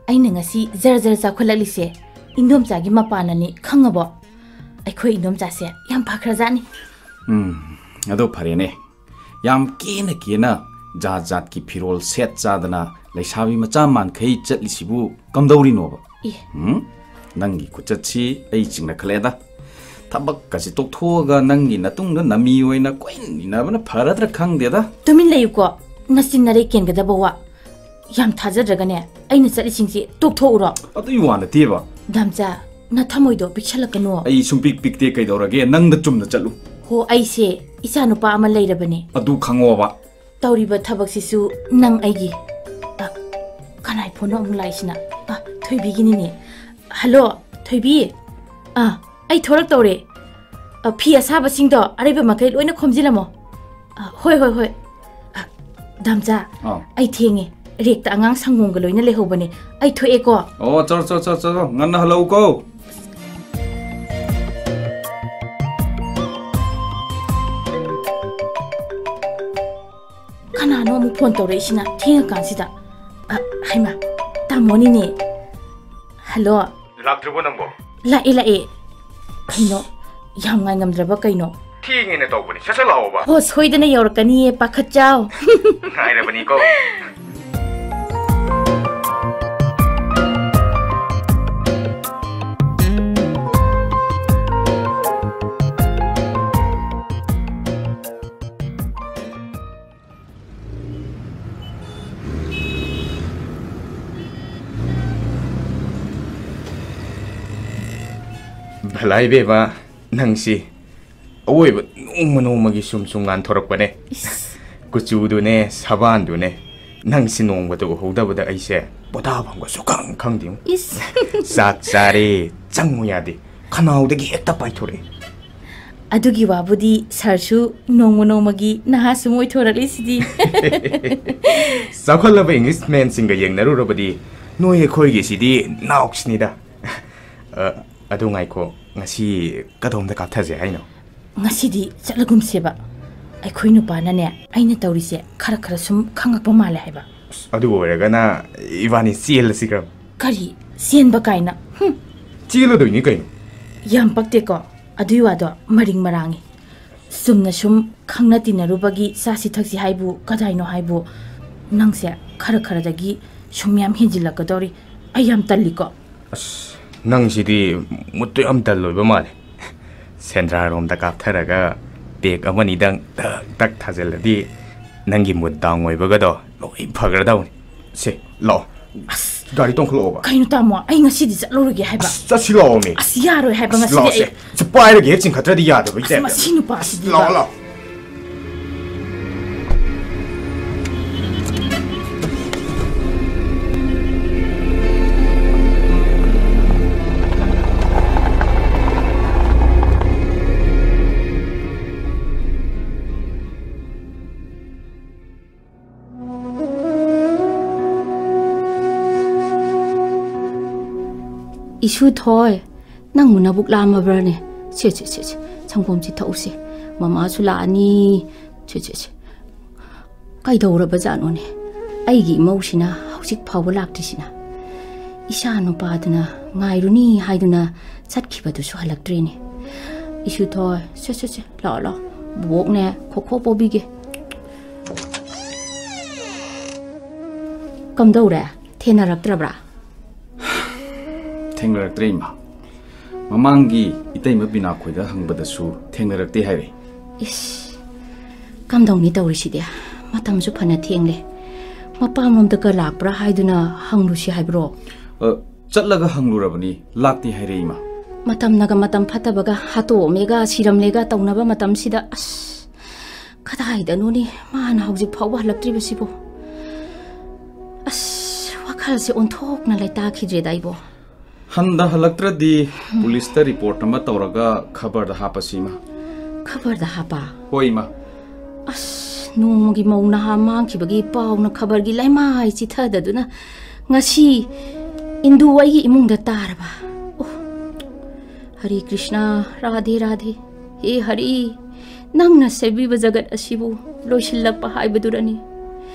ꯑꯩꯅ ꯉꯁꯤ ꯖꯔ ꯖꯔ ꯆꯥꯎꯈꯠꯂꯛꯂꯤꯁꯦ ꯏꯟꯗꯣꯝꯆꯥꯒꯤ ꯃꯄꯥꯟꯅꯅꯤ, ꯈꯪꯉꯕꯣ? ꯑꯩꯈꯣꯏ ꯏꯟꯗꯣꯝꯆꯥꯁꯦ ꯌꯥꯝ ꯐꯈ꯭ꯔꯖꯥꯠꯅꯤ꯫ ꯎꯝ, ꯑꯗꯣ ꯐꯔꯦꯅꯦ꯫ ꯌꯥꯝ ꯀꯦꯅ ꯀꯦꯅ ꯖꯥꯠ ꯖꯥꯠꯀꯤ ꯐꯤꯔꯣꯜ ꯁꯦꯠ ꯆꯥꯗꯅ ꯂꯩꯁꯥꯕꯤ ꯃꯆꯥ ꯃꯥꯟꯈꯩ ꯆꯠꯂꯤꯁꯤꯕꯨ ꯀꯝꯗꯧꯔꯤꯅꯣꯕ? ꯑꯦ꯫ ꯎꯝ? ꯅꯪꯒꯤ ꯈꯨꯆꯠꯁꯤ ꯑꯩ ꯆꯤꯡꯅꯈꯠꯂꯛꯑꯦꯗ꯫ ꯊꯕꯛꯀꯁꯤ ꯇꯣꯛꯊꯣꯛꯑꯒ ꯅꯪꯒꯤ ꯅꯇꯨꯡꯗ ꯅꯃꯤ ꯑꯣꯏꯅ ꯀꯣꯏꯅ ꯏꯟꯅꯕꯅ ꯐꯔꯗ꯭ꯔꯥ ꯈꯪꯗꯦꯗ꯫ ꯇꯨꯃꯤꯟ ꯂꯩꯌꯨꯀꯣ, ꯅꯆꯤꯟ ꯅꯔꯩ ꯀꯦꯟꯒꯗꯕ ꯋꯥ꯫ ꯌꯥꯝ ꯊꯥꯖꯗ꯭ꯔꯒꯅꯦ, ꯑꯩꯅ ꯆꯠꯂꯤꯁꯤꯡꯁꯤ ꯇꯣꯛꯊꯣꯛꯎꯔꯣ꯫ ꯑꯗꯨꯒꯤ ꯋꯥ ꯅꯠꯇꯦꯕ꯫ ꯗꯥꯝꯆꯥ, ꯅꯊꯃꯣꯏꯗꯣ ꯄꯤꯛꯁꯜꯂꯛꯀꯅꯨ꯫ ꯑꯩ ꯁꯨꯡꯄꯤꯛ ꯄꯤꯛꯇꯦ, ꯀꯩꯗꯧꯔꯒꯦ? ꯅꯪꯅ ꯆꯨꯝꯅ ꯆꯠꯂꯨ꯫ ꯍꯣ, ꯑꯩꯁꯦ ꯏꯆꯥ ꯅꯨꯄꯥ ꯑꯃ ꯂꯩꯔꯕꯅꯦ꯫ ꯑꯗꯨ ꯈꯪꯉꯣꯕ꯫ ꯇꯧꯔꯤꯕ ꯊꯕꯛꯁꯤꯁꯨ ꯅꯪ ꯑꯩꯒꯤ꯫ ꯑ, ꯀꯅꯥꯏ ꯐꯣꯟꯅꯣ ꯑꯃꯨꯛ ꯂꯥꯛꯏꯁꯤꯅ? ꯑ, ꯊꯣꯏꯕꯤꯒꯤꯅꯤꯅꯦ꯫ ꯍꯜꯂꯣ, ꯊꯣꯏꯕꯤ꯫ ꯑ, ꯑꯩ ꯊꯣꯔꯛꯇꯧꯔꯦ꯫ ꯑ, ꯐꯤ ꯑꯁꯥꯕꯁꯤꯡꯗꯣ ꯑꯔꯩꯕ ꯃꯈꯩ ꯂꯣꯏꯅ ꯈꯣꯝꯖꯤꯜꯂꯝꯃꯣ꯫ ꯑ, ꯍꯣꯏ, ꯍꯣꯏ, ꯍꯣꯏ꯫ ꯑ, ꯗꯥꯝꯆꯥ, ꯑꯥꯎ꯫ ꯑꯩ ꯊꯦꯡꯉꯦ꯫ ꯔꯦꯛꯇ ꯑꯉꯥꯡ ꯁꯪꯒꯣꯝꯒ ꯂꯣꯏꯅ ꯂꯩꯍꯧꯕꯅꯦ꯫ ꯑꯩ ꯊꯣꯛꯑꯦꯀꯣ꯫ ꯑꯣ, ꯆꯠꯂꯣ, ꯆꯠꯂꯣ, ꯆꯠꯂꯣ, ꯆꯠꯂꯣ꯫ ꯉꯟꯅ ꯍꯜꯂꯛꯎꯀꯣ꯫ ꯀꯅꯥꯅꯣ ꯑꯃꯨꯛ ꯐꯣꯟ ꯇꯧꯔꯛꯏꯁꯤꯅ ꯊꯦꯡꯉꯀꯥꯟꯁꯤꯗ? ꯑ, ꯍꯩꯃꯥ, ꯇꯥꯃꯣꯅꯤꯅꯦ꯫ ꯍꯜꯂꯣ꯫ ꯂꯥꯛꯇ꯭ꯔꯤꯕꯣ ꯅꯪꯕꯣ? ꯂꯥꯛꯑꯦ, ꯂꯥꯛꯑꯦ꯫ ꯀꯩꯅꯣ, ꯌꯥꯝ ꯉꯥꯏꯉꯝꯗ꯭ꯔꯕ ꯀꯩꯅꯣ? ꯊꯦꯡꯉꯦꯅ ꯇꯧꯕꯅꯤ, ꯁꯠ ꯁꯠ ꯂꯥꯛꯑꯣꯕ꯫ ꯍꯣ, ꯁꯣꯏꯗꯅ ꯌꯧꯔꯛꯀꯅꯤꯌꯦ, ꯄꯥꯈꯠꯆꯥꯎ꯫ ꯉꯥꯏꯔꯕꯅꯤꯀꯣ꯫ ꯚꯂꯥꯏ ꯕꯦꯕꯥ, ꯅꯪꯁꯤ ꯑꯋꯣꯏꯕ ꯅꯣꯡꯃ ꯅꯣꯡꯃꯒꯤ ꯁꯨꯝ ꯁꯨꯝ ꯉꯥꯟꯊꯣꯔꯛꯄꯅꯦ꯫ ꯏꯁ꯫ ꯀꯨꯆꯨꯗꯨꯅꯦ, ꯁꯕꯥꯟꯗꯨꯅꯦ, ꯅꯪꯁꯤ ꯅꯣꯡꯃꯇ ꯎꯍꯧꯗꯕꯗ ꯑꯩꯁꯦ ꯄꯣꯊꯥꯐꯝꯒ ꯁꯨꯈꯪ ꯈꯪꯗꯦꯉꯣ꯫ ꯏꯁ꯫ ꯆꯥꯛ ꯆꯥꯔꯦ, ꯆꯪꯉꯨ ꯌꯥꯗꯦ, ꯈꯅꯥꯎꯗꯒꯤ ꯍꯦꯛꯇ ꯄꯥꯏꯊꯣꯔꯛꯑꯦ꯫ ꯑꯗꯨꯒꯤ ꯋꯥꯕꯨꯗꯤ ꯁꯥꯔꯁꯨ ꯅꯣꯡꯃ ꯅꯣꯡꯃꯒꯤ ꯅꯍꯥ ꯁꯨꯝ ꯑꯣꯏꯊꯣꯔꯛꯂꯤꯁꯤꯗꯤ꯫ ꯆꯥꯎꯈꯠꯂꯕ ꯏꯪꯂꯤꯁ ꯃꯦꯟꯁꯤꯡꯒ ꯌꯦꯡꯅꯔꯨꯔꯕꯗꯤ ꯅꯣꯏ ꯑꯩꯈꯣꯏꯒꯤꯁꯤꯗꯤ ꯅꯥꯎꯁꯅꯤꯗ꯫ ꯑ, ꯑꯗꯨ ꯉꯥꯏꯈꯣ, ꯉꯁꯤ ꯀꯗꯣꯝꯗ ꯀꯥꯞꯊꯁꯦ ꯍꯥꯏꯅꯣ? ꯉꯁꯤꯗꯤ ꯆꯠꯂꯒꯨꯝꯁꯦꯕ꯫ ꯑꯩꯈꯣꯏ ꯅꯨꯄꯥꯅꯅꯦ, ꯑꯩꯅ ꯇꯧꯔꯤꯁꯦ ꯈꯔ ꯈꯔ ꯁꯨꯝ ꯈꯪꯉꯛꯄ ꯃꯥꯜꯂꯦ ꯍꯥꯏꯕ꯫ ꯑꯁ, ꯑꯗꯨ ꯑꯣꯏꯔꯒꯅ ꯏꯕꯥꯅꯤ ꯆꯦꯜꯂꯁꯤ ꯀꯔꯝ? ꯀꯔꯤ? ꯆꯦꯟꯕ ꯀꯥꯏꯅ? ꯍꯨꯝ꯫ ꯆꯦꯜꯂꯗꯣꯏꯅꯤ ꯀꯩꯅꯣ꯫ ꯌꯥꯝ ꯄꯛꯇꯦꯀꯣ꯫ ꯑꯗꯨꯏ ꯋꯥꯗꯣ ꯃꯔꯤꯡ ꯃꯔꯥꯡꯉꯤ꯫ ꯆꯨꯝꯅ ꯁꯨꯝ ꯈꯪꯅ ꯇꯤꯟꯅꯔꯨꯕꯒꯤ ꯆꯥꯁꯤ ꯊꯛꯁꯤ ꯍꯥꯏꯕꯨ ꯀꯗꯥꯏꯅꯣ ꯍꯥꯏꯕꯨ? ꯅꯪꯁꯦ ꯈꯔ ꯈꯔꯗꯒꯤ ꯁꯨꯝ ꯌꯥꯝ ꯍꯦꯟꯖꯤꯜꯂꯛꯀꯗꯧꯔꯤ꯫ ꯑꯩ ꯌꯥꯝ ꯇꯜꯂꯤꯀꯣ꯫ ꯑꯁ, ꯅꯪꯁꯤꯗꯤ ꯃꯨꯠꯇꯨ ꯌꯥꯝ ꯗꯜ ꯑꯣꯏꯕ ꯃꯥꯜꯂꯦ꯫ ꯁꯦꯟꯗ꯭ꯔꯥꯔꯣꯝꯗ ꯀꯥꯞꯊꯔꯒ ꯄꯦꯛ ꯑꯃꯅꯤꯗꯪ ꯇꯛ ꯇꯛ ꯊꯥꯖꯤꯜꯂꯗꯤ ꯅꯪꯒꯤ ꯃꯨꯠ ꯗꯥꯎꯟ ꯑꯣꯏꯕꯒꯗꯣ ꯂꯣꯏ ꯐꯈ꯭ꯔꯗꯧꯅꯤ꯫ ꯁꯦ, ꯂꯥꯛꯑꯣ꯫ ꯑꯁ, ꯒꯥꯔꯤ ꯇꯣꯡꯈꯠꯂꯛꯑꯣꯕ꯫ ꯀꯩꯅꯣ ꯇꯥꯃꯣ, ꯑꯩ ꯉꯁꯤꯗꯤ ꯆꯠꯂꯨꯔꯒꯦ ꯍꯥꯏꯕ꯫ ꯑꯁ, ꯆꯠꯁꯤ ꯂꯥꯛꯑꯣ ꯃꯤ꯫ ꯑꯁ, ꯌꯥꯔꯣꯏ ꯍꯥꯏꯕ꯫ ꯑꯁ, ꯉꯁꯤꯗꯤ ꯂꯥꯛꯑꯣꯁꯦ꯫ ꯑꯩ ꯆꯠꯄ ꯍꯥꯏꯔꯒ ꯍꯦꯛ ꯆꯤꯡꯈꯠꯇ꯭ꯔꯗꯤ ꯌꯥꯗꯕꯒꯤ ꯑꯁ, ꯇꯥꯏꯞꯇ꯫ ꯃꯁꯤ ꯅꯨꯄꯥꯁꯤꯗꯤ꯫ ꯑꯁ, ꯂꯥꯛꯑꯣ, ꯂꯥꯛꯑꯣ꯫ ꯏꯁꯨ ꯊꯣꯏ, ꯅꯪꯕꯨ ꯅꯕꯨꯛ ꯂꯥꯝꯃꯕ꯭ꯔꯅꯦ? ꯁꯦ, ꯁꯦ, ꯁꯦ, ꯁꯦ, ꯁꯪꯒꯣꯝꯁꯤ ꯊꯛꯎꯁꯦ꯫ ꯃꯃꯥꯁꯨ ꯂꯥꯛꯑꯅꯤ꯫ ꯁꯦ, ꯁꯦ, ꯁꯦ꯫ ꯀꯩꯗꯧꯔꯕꯖꯥꯠꯅꯣꯅꯦ? ꯑꯩꯒꯤ ꯏꯃꯧꯁꯤꯅ ꯍꯧꯖꯤꯛ ꯐꯥꯎꯕ ꯂꯥꯛꯇ꯭ꯔꯤꯁꯤꯅ? ꯏꯆꯥ ꯅꯨꯄꯥꯗꯨꯅ ꯉꯥꯏꯔꯨꯅꯤ ꯍꯥꯏꯗꯨꯅ ꯆꯠꯈꯤꯕꯗꯨꯁꯨ ꯍꯜꯂꯛꯇ꯭ꯔꯦꯅꯦ꯫ ꯏꯁꯨ ꯊꯣꯏ, ꯁꯦ, ꯁꯦ, ꯁꯦ, ꯂꯥꯛꯑꯣ, ꯂꯥꯛꯑꯣ꯫ ꯕꯨꯕꯣꯛꯅꯦ, ꯈꯣꯈꯣ ꯄꯣꯕꯤꯒꯦ꯫ ꯀꯝꯗꯧꯔꯦ? ꯊꯦꯡꯅꯔꯛꯇ꯭ꯔꯕ꯭ꯔꯥ? ꯊꯦꯡꯅꯔꯛꯇ꯭ꯔꯦ, ꯏꯃꯥ꯫ ꯃꯃꯥꯡꯒꯤ ꯏꯇꯩꯃ ꯕꯤꯅꯥ ꯈꯣꯏꯗ ꯍꯪꯕꯗꯁꯨ ꯊꯦꯡꯅꯔꯛꯇꯦ ꯍꯥꯏꯔꯦ꯫ ꯏꯁ, ꯀꯝꯗꯧꯅꯤ ꯇꯧꯔꯤꯁꯤꯗꯤ? ꯃꯇꯝꯁꯨ ꯐꯅ ꯊꯦꯡꯂꯦ꯫ ꯃꯄꯥꯝꯂꯣꯝꯗꯒ ꯂꯥꯛꯄ꯭ꯔꯥ ꯍꯥꯏꯗꯨꯅ ꯍꯪꯂꯨꯁꯤ ꯍꯥꯏꯕ꯭ꯔꯣ? ꯑ, ꯆꯠꯂꯒ ꯍꯪꯂꯨꯔꯕꯅꯤ, ꯂꯥꯛꯇꯦ ꯍꯥꯏꯔꯦ, ꯏꯃꯥ꯫ ꯃꯇꯝꯅꯒ ꯃꯇꯝ ꯐꯠꯇꯕꯒ, ꯍꯥꯠꯇꯣꯛꯑꯝꯃꯦꯒ ꯁꯤꯔꯝꯂꯦꯒ ꯇꯧꯅꯕ ꯃꯇꯝꯁꯤꯗ, ꯑꯁ, ꯀꯗꯥꯏꯗꯅꯣꯅꯦ ꯃꯥꯅ ꯍꯧꯖꯤꯛ ꯐꯥꯎꯕ ꯍꯜꯂꯛꯇ꯭ꯔꯤꯕꯁꯤꯕꯣ? ꯑꯁ, ꯋꯥꯈꯜꯁꯦ ꯑꯣꯟꯊꯣꯛꯅ ꯂꯩꯇꯥꯈꯤꯗ꯭ꯔꯦꯗ ꯑꯩꯕꯣ꯫ ꯍꯟꯗ ꯍꯜꯂꯛꯇ꯭ꯔꯗꯤ ꯄꯨꯂꯤꯁꯇ ꯔꯤꯄꯣꯔꯠ ꯑꯃ ꯇꯧꯔꯒ ꯈꯕꯔꯗ ꯍꯥꯞꯄꯁꯤ, ꯏꯃꯥ꯫ ꯈꯕꯔꯗ ꯍꯥꯞꯄ? ꯍꯣꯏ, ꯏꯃꯥ꯫ ꯑꯁ, ꯅꯣꯡꯃꯒꯤ ꯃꯧ ꯅꯍꯥ ꯃꯥꯡꯈꯤꯕꯒꯤ ꯄꯥꯎꯅ ꯈꯕꯔꯒꯤ ꯂꯩꯃꯥꯏ ꯆꯤꯊꯗꯗꯨꯅ ꯉꯁꯤ ꯏꯟꯗꯨ ꯑꯩꯒꯤ ꯏꯃꯨꯡꯗ ꯇꯥꯔꯕ꯫ ꯑꯣ, ꯍꯔꯦ ꯀ꯭ꯔꯤꯁꯅ, ꯔꯥꯙꯦ ꯔꯥꯙꯦ꯫ ꯍꯦ ꯍꯔꯤ, ꯅꯪꯅ ꯁꯦꯝꯕꯤꯕ ꯖꯒꯠ ꯑꯁꯤꯕꯨ ꯂꯣꯏꯁꯤꯜꯂꯛꯄ ꯍꯥꯏꯕꯗꯨꯔꯅꯤ?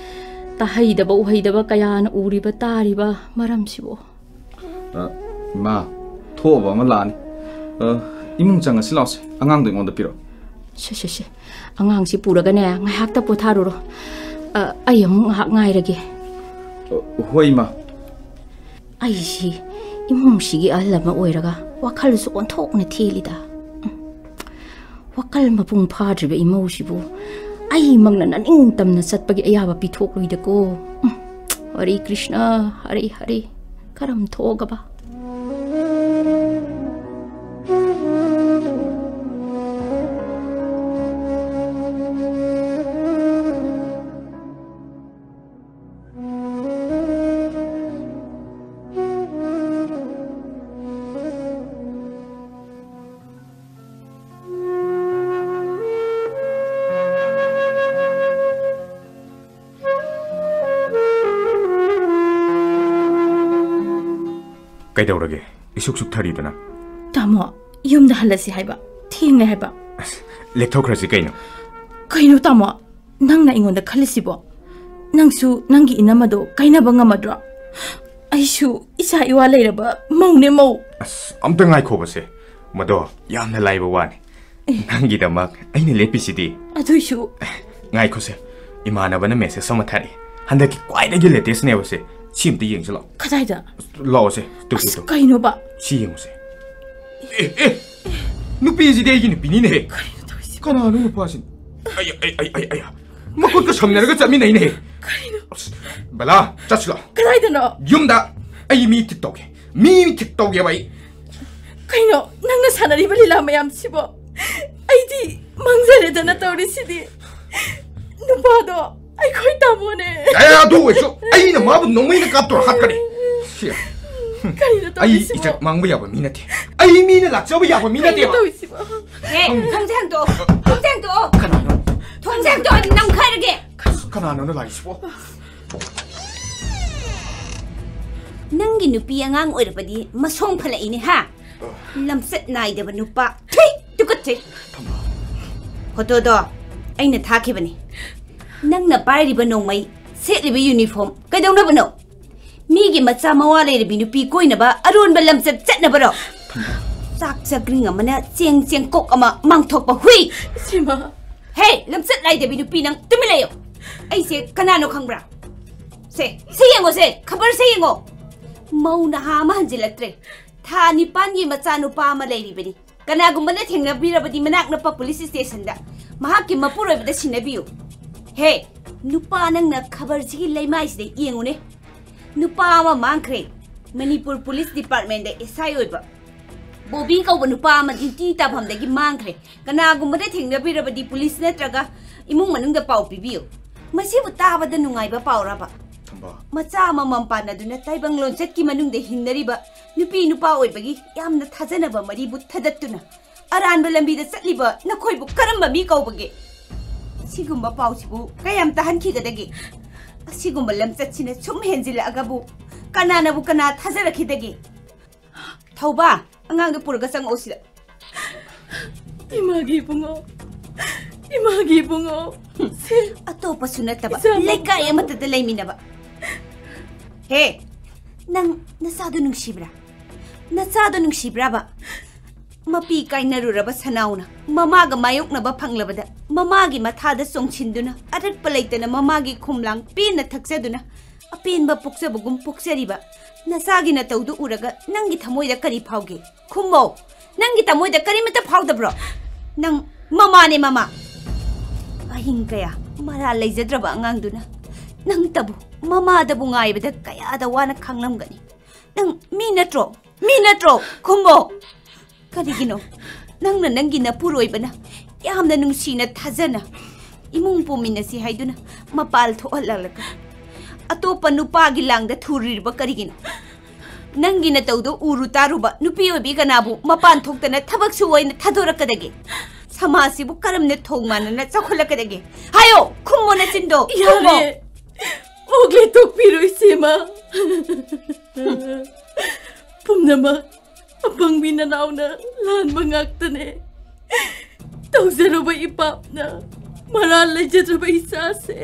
ꯇꯥꯍꯩꯗꯕ ꯎꯍꯩꯗꯕ ꯀꯌꯥꯅ ꯎꯔꯤꯕ ꯇꯥꯔꯤꯕ ꯃꯔꯝꯁꯤꯕꯨ꯫ ꯑ, ꯏꯃꯥ, ꯊꯣꯛꯑꯕ ꯑꯃ ꯂꯥꯛꯑꯅꯤ꯫ ꯑ, ꯏꯃꯨꯡ ꯆꯪꯉꯁꯤ ꯂꯥꯛꯑꯣꯁꯦ꯫ ꯑꯉꯥꯡꯗꯣ ꯑꯩꯉꯣꯟꯗ ꯄꯤꯔꯣ꯫ ꯁꯦ, ꯁꯦ, ꯁꯦ꯫ ꯑꯉꯥꯡꯁꯤ ꯄꯨꯔꯒꯅꯦ, ꯉꯥꯏꯍꯥꯛꯇ ꯄꯣꯊꯥꯔꯨꯔꯣ꯫ ꯑ, ꯑꯩ ꯑꯃꯨꯛ ꯉꯥꯏꯍꯥꯛ ꯉꯥꯏꯔꯒꯦ꯫ ꯑ, ꯍꯣꯏ, ꯏꯃꯥ꯫ ꯑꯩꯁꯤ ꯏꯃꯨꯡꯁꯤꯒꯤ ꯑꯍꯜ ꯑꯃ ꯑꯣꯏꯔꯒ ꯋꯥꯈꯜꯁꯨ ꯑꯣꯟꯊꯣꯛꯅ ꯊꯦꯜꯂꯤꯗ꯫ ꯎꯝ꯫ ꯋꯥꯈꯜ ꯃꯄꯨꯡ ꯐꯥꯗ꯭ꯔꯤꯕ ꯏꯃꯧꯁꯤꯕꯨ ꯑꯩꯃꯛꯅ ꯅꯅꯤꯡꯇꯝꯅ ꯆꯠꯄꯒꯤ ꯑꯌꯥꯕ ꯄꯤꯊꯣꯛꯂꯣꯏꯗꯀꯣ꯫ ꯎꯝ꯫ ꯍꯔꯦ ꯀ꯭ꯔꯤꯁꯅ, ꯍꯔꯦ ꯍꯔꯦ꯫ ꯀꯔꯝ ꯊꯣꯛꯑꯒꯕ? ꯀꯩꯗꯧꯔꯒꯦ? ꯏꯁꯨꯛ ꯁꯨꯛꯊꯔꯤꯗꯨꯅ? ꯇꯥꯃꯣ, ꯌꯨꯝꯗ ꯍꯜꯂꯁꯤ ꯍꯥꯏꯕ꯫ ꯊꯦꯡꯂꯦ ꯍꯥꯏꯕ꯫ ꯑꯁ, ꯂꯦꯛꯊꯣꯛꯈ꯭ꯔꯁꯤ ꯀꯩꯅꯣ꯫ ꯀꯩꯅꯣ ꯇꯥꯃꯣ? ꯅꯪꯅ ꯑꯩꯉꯣꯟꯗ ꯈꯜꯂꯤꯁꯤꯕꯣ? ꯅꯪꯁꯨ ꯅꯪꯒꯤ ꯏꯅꯝꯃꯗꯣ ꯀꯥꯏꯅꯕ ꯉꯝꯃꯗ꯭ꯔꯣ? ꯑꯩꯁꯨ ꯏꯆꯥ ꯏꯋꯥ ꯂꯩꯔꯕ ꯃꯧꯅꯦ, ꯃꯧ꯫ ꯑꯁ, ꯑꯝꯇ ꯉꯥꯏꯈꯣꯕꯁꯦ꯫ ꯃꯗꯣ ꯌꯥꯝꯅ ꯂꯥꯏꯕ ꯋꯥꯅꯤ꯫ ꯑꯦ꯫ ꯅꯪꯒꯤꯗꯃꯛ ꯑꯩꯅ ꯂꯦꯞꯄꯤꯁꯤꯗꯤ꯫ ꯑꯗꯨꯏꯁꯨ꯫ ꯉꯥꯏꯈꯣꯁꯦ, ꯏꯃꯥꯟꯅꯕꯅ message ꯑꯃ ꯊꯥꯔꯛꯑꯦ꯫ ꯍꯟꯗꯛꯀꯤ ꯈ꯭ꯋꯥꯏꯗꯒꯤ latest ꯅꯦꯕꯁꯦ꯫ ꯁꯤ ꯑꯝꯇ ꯌꯦꯡꯁꯤ ꯂꯥꯛꯑꯣ꯫ ꯀꯗꯥꯏꯗ? ꯂꯥꯛꯑꯣꯁꯦ, ꯇꯨ, ꯇꯨ, ꯑꯁ, ꯇꯨ꯫ ꯀꯩꯅꯣꯕ? ꯁꯤ ꯌꯦꯡꯉꯨꯁꯦ꯫ ꯑꯦ, ꯑꯦ! ꯅꯨꯄꯤꯁꯤꯗꯤ ꯑꯩꯒꯤ ꯅꯨꯄꯤꯅꯤꯅꯦꯍꯦ꯫ ꯀꯔꯤꯅꯣ ꯇꯧꯔꯤꯁꯤꯕꯣ? ꯀꯅꯥꯅꯣ ꯅꯨꯄꯥꯁꯤꯅ? ꯑꯌꯥ, ꯑꯩ, ꯑꯩ, ꯑꯩ, ꯑꯌꯥ! ꯃꯈꯨꯠꯀ ꯁꯝꯅꯔꯒ ꯆꯠꯃꯤꯟꯅꯩꯅꯦꯍꯦ꯫ ꯀꯔꯤꯅꯣ? ꯑꯁ, ꯕꯂꯥ, ꯆꯠꯁꯤ ꯂꯥꯛꯑꯣ꯫ ꯀꯗꯥꯏꯗꯅꯣ? ꯌꯨꯝꯗ꯫ ꯑꯩ ꯃꯤ ꯊꯤꯛ ꯇꯧꯒꯦ꯫ ꯃꯤ ꯊꯤꯛ ꯇꯧꯒꯦꯕ ꯑꯩ꯫ ꯀꯩꯅꯣ ꯅꯪꯅ ꯁꯥꯟꯅꯔꯤꯕ ꯂꯤꯂꯥ ꯃꯌꯥꯝꯁꯤꯕꯣ? ꯑꯩꯗꯤ ꯃꯥꯡꯖꯔꯦꯗꯅ ꯇꯧꯔꯤꯁꯤꯗꯤ꯫ ꯅꯨꯄꯥꯗꯣ ꯑꯩꯈꯣꯏ ꯇꯥꯃꯣꯅꯦ꯫ ꯑꯦ, ꯑꯗꯨ ꯑꯣꯏꯔꯁꯨ ꯑꯩꯅ ꯃꯥꯕꯨ ꯅꯣꯡꯃꯩꯅ ꯀꯥꯞꯇꯨꯔ ꯍꯥꯠꯀꯅꯤ꯫ ꯁꯤ꯫ ꯀꯔꯤꯅꯣ ꯑꯩ ꯇꯧꯔꯤꯁꯤꯕꯣ? ꯏꯖꯠ ꯃꯥꯡꯕ ꯌꯥꯕ ꯃꯤ ꯅꯠꯇꯦ꯫ ꯑꯩ ꯃꯤꯅ ꯂꯥꯛꯆꯕ ꯌꯥꯕ ꯃꯤ ꯀꯔꯤꯅꯣ ꯅꯠꯇꯦꯕ꯫ ꯇꯧꯔꯤꯁꯤꯕꯣ? ꯍꯦ, ꯊꯣꯡꯁꯦ ꯍꯥꯡꯗꯣꯛꯑꯣ꯫ ꯊꯣꯡꯁꯦ ꯍꯥꯡꯗꯣꯛꯑꯣ꯫ ꯀꯅꯥꯅꯣ? ꯊꯣꯡꯁꯦ ꯍꯥꯡꯗꯣꯛꯑꯣ, ꯅꯝꯈꯥꯏꯔꯒꯦ꯫ ꯀꯅꯥꯅꯣꯅ ꯂꯥꯛꯏꯁꯤꯕꯣ? ꯅꯪꯒꯤ ꯅꯨꯄꯤ ꯑꯉꯥꯡ ꯑꯣꯏꯔꯕꯗꯤ ꯃꯁꯣꯡ ꯐꯠꯂꯛꯏꯅꯦ, ꯍꯥ? ꯂꯝꯆꯠ ꯅꯥꯏꯗꯕ ꯅꯨꯄꯥ꯫ ꯊꯤ, ꯇꯨꯀꯠꯆꯩ꯫ ꯐꯣꯇꯣꯗꯣ ꯑꯩꯅ ꯊꯥꯈꯤꯕꯅꯤ꯫ ꯅꯪꯅ ꯄꯥꯏꯔꯤꯕ ꯅꯣꯡꯃꯩ, ꯁꯦꯠꯂꯤꯕ ꯌꯨꯅꯤꯐꯣꯔꯝ ꯀꯩꯗꯧꯅꯕꯅꯣ? ꯃꯤꯒꯤ ꯃꯆꯥ ꯃꯋꯥ ꯂꯩꯔꯕꯤ ꯅꯨꯄꯤ ꯀꯣꯏꯅꯕ ꯑꯔꯣꯟꯕ ꯂꯝꯆꯠ ꯆꯠꯅꯕꯔꯣ? ꯆꯥꯛ ꯆꯥꯛꯔꯤꯡ ꯑꯃꯅ ꯆꯦꯡ ꯆꯦꯡꯀꯣꯛ ꯑꯃ ꯃꯥꯡꯊꯣꯛꯄ ꯍꯨꯏ! ꯁꯤꯃ꯫ ꯍꯦ, ꯂꯝꯆꯠ ꯂꯥꯏꯗꯕꯤ ꯅꯨꯄꯤ, ꯅꯪ ꯇꯨꯃꯤꯟ ꯂꯩꯌꯨ꯫ ꯑꯩꯁꯦ ꯀꯅꯥꯅꯣ ꯈꯪꯕ꯭ꯔꯥ? ꯁꯦ, ꯁꯤ ꯌꯦꯡꯉꯣ, ꯁꯦ, ꯈꯕꯔꯁꯦ ꯌꯦꯡꯉꯣ꯫ ꯃꯧ ꯅꯍꯥ ꯑꯃ ꯍꯟꯖꯤꯜꯂꯛꯇ꯭ꯔꯦ꯫ ꯊꯥ ꯅꯤꯄꯥꯟꯒꯤ ꯃꯆꯥꯅꯨꯄꯥ ꯑꯃ ꯂꯩꯔꯤꯕꯅꯤ꯫ ꯀꯅꯥꯒꯨꯝꯕꯅ ꯊꯦꯡꯅꯕꯤꯔꯕꯗꯤ ꯃꯅꯥꯛ ꯅꯛꯄ ꯄꯨꯂꯤꯁ ꯁ꯭ꯇꯦꯁꯟꯗ ꯃꯍꯥꯛꯀꯤ ꯃꯄꯨꯔꯣꯏꯕꯗ ꯁꯤꯟꯅꯕꯤꯌꯨ꯫ ꯍꯦ, ꯅꯨꯄꯥ, ꯅꯪꯅ ꯈꯕꯔꯁꯤꯒꯤ ꯂꯩꯃꯥꯏꯁꯤꯗ ꯌꯦꯡꯉꯨꯅꯦ꯫ ꯅꯨꯄꯥ ꯑꯃ ꯃꯥꯡꯈ꯭ꯔꯦ꯫ ꯃꯅꯤꯄꯨꯔ ꯄꯨꯂꯤꯁ ꯗꯤꯄꯥꯔꯠꯃꯦꯟꯗ ꯑꯦꯁ ꯑꯥꯏ ꯑꯣꯏꯕ ꯕꯣꯕꯤ ꯀꯧꯕ ꯅꯨꯄꯥ ꯑꯃ ꯗ꯭ꯌꯨꯇꯤ ꯇꯥꯐꯝꯗꯒꯤ ꯃꯥꯡꯈ꯭ꯔꯦ꯫ ꯀꯅꯥꯒꯨꯝꯕꯗ ꯊꯦꯡꯅꯕꯤꯔꯕꯗꯤ ꯄꯨꯂꯤꯁ ꯅꯠꯇ꯭ꯔꯒ ꯏꯃꯨꯡ ꯃꯅꯨꯡꯗ ꯄꯥꯎ ꯄꯤꯕꯤꯌꯨ꯫ ꯃꯁꯤꯕꯨ ꯇꯥꯕꯗ ꯅꯨꯡꯉꯥꯏꯕ ꯄꯥꯎꯔꯕ? ꯊꯝꯕꯥꯜ꯫ ꯃꯆꯥ ꯑꯃꯃꯝ ꯄꯥꯟꯅꯗꯨꯅ ꯇꯥꯏꯕꯪ ꯂꯣꯟꯆꯠꯀꯤ ꯃꯅꯨꯡꯗ ꯍꯤꯡꯅꯔꯤꯕ ꯅꯨꯄꯤ ꯅꯨꯄꯥ ꯑꯣꯏꯕꯒꯤ ꯌꯥꯝꯅ ꯊꯥꯖꯅꯕ ꯃꯔꯤꯕꯨ ꯊꯗꯠꯇꯨꯅ ꯑꯔꯥꯟꯕ ꯂꯝꯕꯤꯗ ꯆꯠꯂꯤꯕ ꯅꯈꯣꯏꯕꯨ ꯀꯔꯝꯕ ꯃꯤ ꯀꯧꯕꯒꯦ? ꯑꯁꯤꯒꯨꯝꯕ ꯄꯥꯎꯁꯤꯕꯨ ꯀꯌꯥꯝ ꯇꯥꯍꯟꯈꯤꯒꯗꯒꯦ? ꯑꯁꯤꯒꯨꯝꯕ ꯂꯝꯆꯠꯁꯤꯅ ꯁꯨꯝ ꯍꯦꯟꯖꯤꯜꯂꯛꯑꯒꯕꯨ ꯀꯅꯥꯅꯕꯨ ꯀꯅꯥ ꯊꯥꯖꯔꯛꯈꯤꯗꯒꯦ? ꯊꯧꯕꯥ, ꯑꯉꯥꯡꯗꯣ ꯄꯨꯔꯒ ꯆꯪꯉꯛꯑꯣ ꯁꯤꯗ꯫ ꯏꯃꯥꯒꯤ ꯏꯕꯨꯡꯉꯣ, ꯏꯃꯥꯒꯤ ꯏꯕꯨꯡꯉꯣ꯫ ꯁꯦ, ꯑꯇꯣꯞꯄꯁꯨ ꯅꯠꯇꯕ, ꯏꯆꯥ ꯂꯩꯀꯥꯏ ꯃꯆꯥ꯫ ꯑꯃꯠꯇꯗ ꯂꯩꯃꯤꯟꯅꯕ꯫ ꯍꯦ, ꯅꯪ ꯅꯆꯥꯗꯣ ꯅꯨꯡꯁꯤꯕ꯭ꯔꯥ? ꯅꯆꯥꯗꯣ ꯅꯨꯡꯁꯤꯕ꯭ꯔꯥꯕ? ꯃꯄꯤ ꯀꯥꯏꯅꯔꯨꯔꯕ ꯁꯅꯥꯎꯅ ꯃꯃꯥꯒ ꯃꯥꯌꯣꯛꯅꯕ ꯐꯪꯂꯕꯗ ꯃꯃꯥꯒꯤ ꯃꯊꯥꯗ ꯆꯣꯡꯁꯤꯟꯗꯨꯅ ꯑꯔꯠꯄ ꯂꯩꯇꯅ ꯃꯃꯥꯒꯤ ꯈꯨꯝꯂꯥꯡ ꯄꯦꯟꯅ ꯊꯛꯆꯗꯨꯅ ꯑꯄꯦꯟꯕ ꯄꯣꯛꯆꯕꯒꯨꯝ ꯄꯣꯛꯆꯔꯤꯕ ꯅꯆꯥꯒꯤ ꯅꯇꯧꯗꯨ ꯎꯔꯒ ꯅꯪꯒꯤ ꯊꯃꯣꯏꯗ ꯀꯔꯤ ꯐꯥꯎꯒꯦ? ꯈꯨꯝꯃꯣ꯫ ꯅꯪꯒꯤ ꯊꯃꯣꯏꯗ ꯀꯔꯤꯃꯠꯇ ꯐꯥꯎꯗꯕ꯭ꯔꯣ? ꯅꯪ ꯃꯃꯥꯅꯦ, ꯃꯃꯥ꯫ ꯑꯍꯤꯡ ꯀꯌꯥ ꯃꯔꯥꯜ ꯂꯩꯖꯗ꯭ꯔꯕ ꯑꯉꯥꯡꯗꯨꯅ ꯅꯪꯇꯕꯨ, ꯃꯃꯥꯗꯕꯨ ꯉꯥꯏꯕꯗ ꯀꯌꯥꯗ ꯋꯥꯅ ꯈꯥꯡꯂꯝꯒꯅꯤ꯫ ꯅꯪ ꯃꯤ ꯅꯠꯇ꯭ꯔꯣ? ꯃꯤ ꯅꯠꯇ꯭ꯔꯣ? ꯈꯨꯝꯃꯣ꯫ ꯀꯔꯤꯒꯤꯅꯣ ꯅꯪꯅ ꯅꯪꯒꯤ ꯅꯄꯨꯔꯣꯏꯕꯅ ꯌꯥꯝꯅ ꯅꯨꯡꯁꯤꯅ ꯊꯥꯖꯅ ꯏꯃꯨꯡ ꯄꯨꯃꯤꯟꯅꯁꯤ ꯍꯥꯏꯗꯨꯅ ꯃꯄꯥꯜ ꯊꯣꯛꯍꯜꯂꯛꯂꯒ ꯑꯇꯣꯞꯄ ꯅꯨꯄꯥꯒꯤ ꯂꯥꯡꯗ ꯊꯨꯔꯤꯕ ꯀꯔꯤꯒꯤꯅꯣ? ꯅꯪꯒꯤ ꯅꯇꯧꯗꯣ ꯎꯔꯨ ꯇꯥꯔꯨꯕ ꯅꯨꯄꯤ ꯑꯣꯏꯕꯤ ꯀꯅꯥꯕꯨ ꯃꯄꯥꯟ ꯊꯣꯛꯇꯅ ꯊꯕꯛ ꯁꯨ ꯑꯣꯏꯅ ꯊꯥꯗꯣꯔꯛꯀꯗꯒꯦ? ꯁꯃꯥꯖꯁꯤꯕꯨ ꯀꯔꯝꯅ ꯊꯣꯡ ꯃꯥꯟꯅꯅ ꯆꯥꯎꯈꯠꯂꯛꯀꯗꯒꯦ? ꯍꯥꯏꯌꯣ, ꯈꯨꯝꯃꯣ ꯅꯆꯤꯟꯗꯣ, ꯈꯨꯝꯃꯣ꯫ ꯌꯥꯔꯦ꯫ ꯑꯣꯛꯂꯦ ꯇꯣꯛꯄꯤꯔꯣ, ꯏꯆꯦꯃ꯫ ꯄꯨꯝꯅꯃꯛ ꯑꯄꯪꯕꯤ ꯅꯅꯥꯎꯅ ꯂꯥꯟꯕ ꯉꯥꯛꯇꯅꯦ꯫ ꯇꯧꯖꯔꯨꯕ ꯏꯄꯥꯞꯅ ꯃꯔꯥꯜ ꯂꯩꯖꯗ꯭ꯔꯕ ꯏꯆꯥꯁꯦ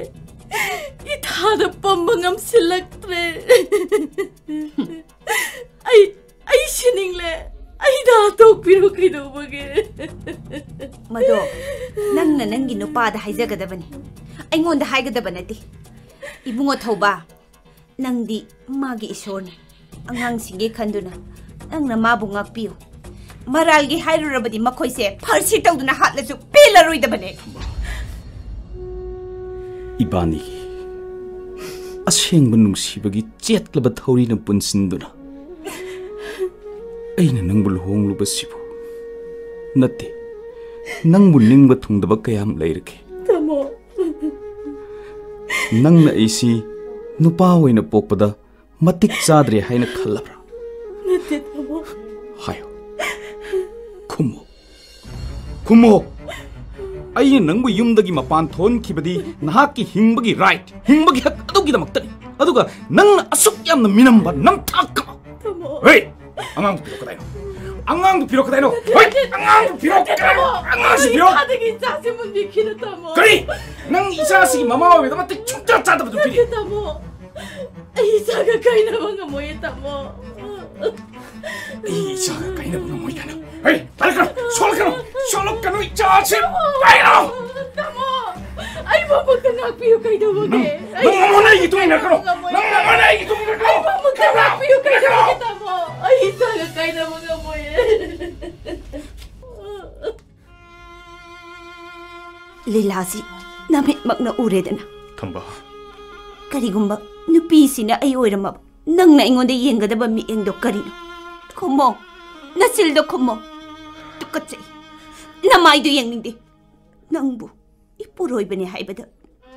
ꯏꯊꯥꯗ ꯄꯝꯕ ꯉꯝꯁꯤꯜꯂꯛꯇ꯭ꯔꯦ꯫ ꯑꯩ ꯑꯩ ꯁꯤꯅꯤꯡꯂꯦ꯫ ꯑꯩ ꯅꯥ ꯇꯣꯛꯄꯤꯔꯣ, ꯀꯩꯗꯧꯕꯒꯦ? ꯃꯗꯣ ꯅꯪꯅ ꯅꯪꯒꯤ ꯅꯨꯄꯥꯗ ꯍꯥꯏꯖꯒꯗꯕꯅꯤ, ꯑꯩꯉꯣꯟꯗ ꯍꯥꯏꯒꯗꯕ ꯅꯠꯇꯦ꯫ ꯏꯕꯨꯡꯉꯣ ꯊꯧꯕ, ꯅꯪꯗꯤ ꯃꯥꯒꯤ ꯏꯁꯣꯔꯅꯤ꯫ ꯑꯉꯥꯡꯁꯤꯡꯒꯤ ꯈꯟꯗꯨꯅ ꯅꯪꯅ ꯃꯥꯕꯨ ꯉꯥꯛꯄꯤꯌꯨ꯫ ꯃꯔꯥꯜꯒꯤ ꯍꯥꯏꯔꯨꯔꯕꯗꯤ ꯃꯈꯣꯏꯁꯦ ꯐꯥꯔꯁꯤ ꯇꯧꯗꯨꯅ ꯍꯥꯠꯂꯁꯨ ꯄꯦꯜꯂꯔꯣꯏꯗꯕꯅꯦ꯫ ꯏꯕꯥꯅꯤꯒꯤ ꯑꯁꯦꯡꯕ ꯅꯨꯡꯁꯤꯕꯒꯤ ꯆꯦꯠꯂꯕ ꯊꯧꯔꯤꯅ ꯄꯨꯟꯁꯤꯟꯗꯨꯅ ꯑꯩꯅ ꯅꯪꯕꯨ ꯂꯨꯍꯣꯡꯂꯨꯕꯁꯤꯕꯨ ꯅꯠꯇꯦ, ꯅꯪꯕꯨ ꯅꯤꯡꯕ ꯊꯨꯡꯗꯕ ꯀꯌꯥꯝ ꯂꯩꯔꯒꯦ? ꯇꯥꯃꯣ꯫ ꯅꯪꯅ ꯑꯩꯁꯤ ꯅꯨꯄꯥ ꯑꯣꯏꯅ ꯄꯣꯛꯄꯗ ꯃꯇꯤꯛ ꯆꯥꯗ꯭ꯔꯦ ꯍꯥꯏꯅ ꯈꯜꯂꯕ꯭ꯔꯥ? ꯅꯠꯇꯦ, ꯇꯥꯃꯣ꯫ ꯍꯥꯏꯌꯣ꯫ ꯈꯨꯝꯃꯣ꯫ ꯈꯨꯝꯃꯣ꯫ ꯑꯩꯅ ꯅꯪꯕꯨ ꯌꯨꯝꯗꯒꯤ ꯃꯄꯥꯟ ꯊꯣꯛꯍꯟꯈꯤꯕꯗꯤ ꯅꯍꯥꯛꯀꯤ ꯍꯤꯡꯕꯒꯤ ꯔꯥꯏꯠ, ꯍꯤꯡꯕꯒꯤ ꯍꯛ ꯑꯗꯨꯒꯤꯗꯃꯛꯇꯅꯤ꯫ ꯑꯗꯨꯒ ꯅꯪꯅ ꯑꯁꯨꯛ ꯌꯥꯝꯅ ꯃꯤꯅꯝꯕ ꯅꯝꯊꯥꯛ ꯑꯃ꯫ ꯇꯥꯃꯣ꯫ ꯍꯦ! ꯑꯉꯥꯡꯕꯨ ꯄꯤꯔꯛꯀꯗꯥꯏꯅꯣ? ꯑꯉꯥꯡꯕꯨ ꯄꯤꯔꯛꯀꯗꯥꯏꯅꯣ? ꯍꯣꯏ! ꯑꯉꯥꯡꯕꯨ ꯄꯤꯔꯛꯀꯗꯥꯏꯅꯣ? ꯇꯥꯃꯣ꯫ ꯑꯉꯥꯡꯁꯤ ꯄꯤꯔꯛ! ꯏꯁꯥꯗꯒꯤ ꯏꯆꯥꯁꯦ ꯃꯨꯟꯕꯤꯈꯤꯅꯨ, ꯇꯥꯃꯣ꯫ ꯀꯔꯤ? ꯅꯪ ꯏꯆꯥꯁꯤꯒꯤ ꯃꯃꯥ ꯑꯣꯏꯕꯗ ꯃꯇꯤꯛ ꯁꯨꯡꯆꯥ ꯆꯥꯗꯕꯗꯨ ꯄꯤꯔꯤ꯫ ꯅꯠꯇꯦ, ꯇꯥꯃꯣ꯫ ꯑꯩ ꯏꯆꯥꯒ ꯀꯥꯏꯅꯕ ꯉꯝꯃꯣꯏꯌꯦ, ꯇꯥꯃꯣ꯫ ꯑꯩ ꯏꯆꯥꯒ ꯀꯥꯏꯅꯕ ꯉꯝꯃꯣꯏ ꯀꯥꯏꯅ꯫ ꯍꯦ, ꯇꯥꯔꯛꯀꯅꯨ! ꯁꯣꯛꯂꯛꯀꯅꯨ! ꯁꯣꯛꯂꯛꯀꯅꯨ! ꯏꯆꯥꯁꯤ ꯄꯥꯏꯔꯣ! ꯇꯥꯃꯣ! ꯑꯩꯕꯨ ꯑꯃꯨꯛꯇ ꯉꯥꯛꯄꯤꯌꯨ, ꯀꯩꯗꯧꯕꯒꯦ? ꯅꯪ, ꯑꯩ ꯅꯪ ꯃꯃꯥꯅ ꯑꯩꯒꯤ ꯏꯆꯥꯒ ꯇꯨꯡ ꯏꯟꯅꯔꯛꯀꯅꯨ! ꯀꯥꯏꯅꯕ ꯉꯝꯃꯣꯏ, ꯅꯪ ꯇꯥꯃꯣ꯫ ꯃꯃꯥꯅ ꯑꯩꯒꯤ ꯇꯨꯡ ꯏꯟꯅꯔꯛꯀꯅꯨ! ꯑꯩꯕꯨ ꯑꯃꯨꯛꯇ ꯏꯟꯅꯔꯛꯀꯅꯨ! ꯉꯥꯛꯄꯤꯌꯨ, ꯀꯩꯗꯧꯕꯒꯦ, ꯏꯟꯅꯔꯛꯀꯅꯨ! ꯇꯥꯃꯣ? ꯑꯩ ꯏꯆꯥꯒ ꯀꯥꯏꯅꯕ ꯉꯝꯃꯣꯏꯌꯦ꯫ ꯂꯤꯂꯥꯁꯤ ꯅꯃꯤꯠꯃꯛꯅ ꯎꯔꯦꯗꯅ꯫ ꯊꯝꯕꯥꯜ꯫ ꯀꯔꯤꯒꯨꯝꯕ ꯅꯨꯄꯤꯁꯤꯅ ꯑꯩ ꯑꯣꯏꯔꯝꯃꯕ, ꯅꯪꯅ ꯑꯩꯉꯣꯟꯗ ꯌꯦꯡꯒꯗꯕ ꯃꯤꯠꯌꯦꯡꯗꯣ ꯀꯔꯤꯅꯣ? ꯈꯨꯝꯃꯣ, ꯅꯆꯤꯜꯗꯣ ꯈꯨꯝꯃꯣ꯫ ꯇꯨꯀꯠꯆꯩ, ꯅꯃꯥꯏꯗꯣ ꯌꯦꯡꯅꯤꯡꯗꯦ꯫ ꯅꯪꯕꯨ ꯏꯄꯨꯔꯣꯏꯕꯅꯦ ꯍꯥꯏꯕꯗ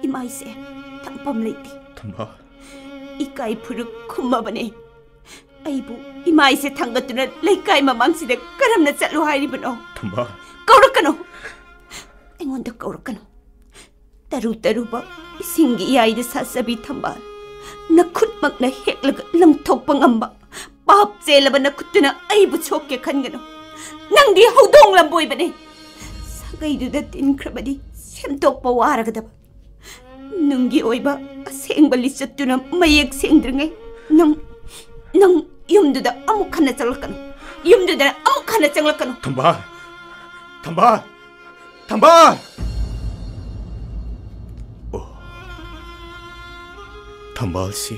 ꯏꯃꯥꯏꯁꯦ ꯊꯝꯐꯝ ꯂꯩꯇꯦ꯫ ꯊꯝꯕꯥꯜ꯫ ꯏꯀꯥꯏ ꯐꯨꯔꯨꯞ ꯈꯨꯝꯃꯕꯅꯦ꯫ ꯑꯩꯕꯨ ꯏꯃꯥꯏꯁꯦ ꯊꯥꯡꯒꯠꯇꯨꯅ ꯂꯩꯀꯥꯏ ꯃꯃꯥꯡꯁꯤꯗ ꯀꯔꯝꯅ ꯆꯠꯂꯨ ꯍꯥꯏꯔꯤꯕꯅꯣ? ꯊꯝꯕꯥꯜ꯫ ꯀꯧꯔꯛꯀꯅꯨ! ꯑꯩꯉꯣꯟꯗ ꯀꯧꯔꯛꯀꯅꯨ꯫ ꯇꯔꯨ ꯇꯔꯨꯕ ꯏꯁꯤꯡꯒꯤ ꯏꯌꯥꯏꯗ ꯁꯥꯠꯆꯕꯤ ꯊꯝꯕꯥꯜ, ꯅꯈꯨꯠꯃꯛꯅ ꯍꯦꯛꯂꯒ ꯂꯪꯊꯣꯛꯄ ꯉꯝꯕ ꯄꯥꯞ ꯆꯦꯜꯂꯕ ꯅꯈꯨꯠꯇꯨꯅ ꯑꯩꯕꯨ ꯁꯣꯛꯀꯦ ꯈꯟꯒꯅꯨ꯫ ꯅꯪꯗꯤ ꯍꯧꯗꯣꯡ ꯂꯝꯕꯣꯏꯕꯅꯦ꯫ ꯀꯩꯗꯨꯗ ꯇꯤꯟꯈ꯭ꯔꯕꯗꯤ ꯁꯦꯝꯗꯣꯛꯄ ꯋꯥꯔꯒꯗꯕ꯫ ꯅꯨꯡꯒꯤ ꯑꯣꯏꯕ ꯑꯁꯦꯡꯕ ꯂꯤꯆꯠꯇꯨꯅ ꯃꯌꯦꯛ ꯁꯦꯡꯗ꯭ꯔꯤꯉꯩ ꯅꯪ, ꯅꯪ ꯌꯨꯝꯗꯨꯗ ꯑꯃꯨꯛ ꯍꯟꯅ ꯆꯪꯂꯛꯀꯅꯨ꯫ ꯌꯨꯝꯗꯨꯗ ꯑꯃꯨꯛ ꯍꯟꯅ ꯆꯪꯂꯛꯀꯅꯨ꯫ ꯊꯝꯕꯥꯜ! ꯊꯝꯕꯥꯜ! ꯊꯝꯕꯥꯜ! ꯑꯣ, ꯊꯝꯕꯥꯜꯁꯤ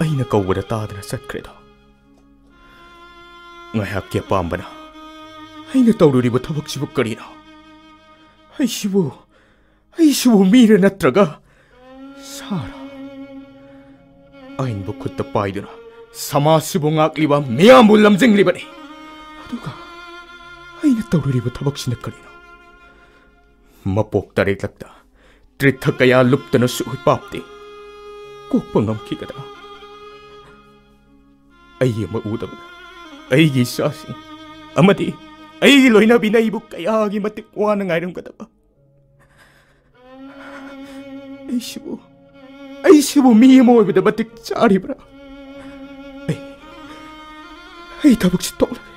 ꯑꯩꯅ ꯀꯧꯕꯗ ꯇꯥꯗꯅ ꯆꯠꯈ꯭ꯔꯦꯗꯣ꯫ ꯉꯥꯏꯍꯥꯛꯀꯤ ꯑꯄꯥꯝꯕꯅ ꯑꯩꯅ ꯇꯧꯔꯨꯔꯤꯕ ꯊꯕꯛꯁꯤꯕꯨ ꯀꯔꯤꯅꯣ? ꯑꯩꯁꯤꯕꯨ, ꯑꯩꯁꯤꯕꯨ ꯃꯤꯔ ꯅꯠꯇ꯭ꯔꯒ ꯁꯥꯔ? ꯑꯥꯏꯟꯕꯨ ꯈꯨꯠꯇ ꯄꯥꯏꯗꯨꯅ ꯁꯃꯥꯖꯁꯤꯕꯨ ꯉꯥꯛꯂꯤꯕ, ꯃꯤꯌꯥꯝꯕꯨ ꯂꯝꯖꯤꯡꯂꯤꯕꯅꯤ꯫ ꯑꯗꯨꯒ ꯑꯩꯅ ꯇꯧꯔꯨꯔꯤꯕ ꯊꯕꯛꯁꯤꯅ ꯀꯔꯤꯅꯣ? ꯃꯄꯣꯛ ꯇꯔꯦꯠꯂꯛꯇ ꯇ꯭ꯔꯤꯊ ꯀꯌꯥ ꯂꯨꯞꯇꯅꯁꯨ ꯄꯥꯞꯇꯦ ꯀꯣꯛꯄ ꯉꯝꯈꯤꯒꯗ꯭ꯔꯥ? ꯑꯩ ꯑꯃ ꯎꯗꯕꯗ ꯑꯩꯒꯤ ꯏꯆꯥꯁꯤꯡ ꯑꯃꯗꯤ ꯑꯩꯒꯤ ꯂꯣꯏꯅꯕꯤꯅ ꯑꯩꯕꯨ ꯀꯌꯥꯒꯤ ꯃꯇꯤꯛ ꯋꯥꯅ ꯉꯥꯏꯔꯝꯒꯗꯕ꯫ ꯑꯩꯁꯤꯕꯨ, ꯑꯩꯁꯤꯕꯨ ꯃꯤ ꯑꯃ ꯑꯣꯏꯕꯗ ꯃꯇꯤꯛ ꯆꯥꯔꯤꯕ꯭ꯔꯥ? ꯑꯩ, ꯑꯩ ꯊꯕꯛꯁꯤ ꯇꯣꯛꯂꯒꯦ꯫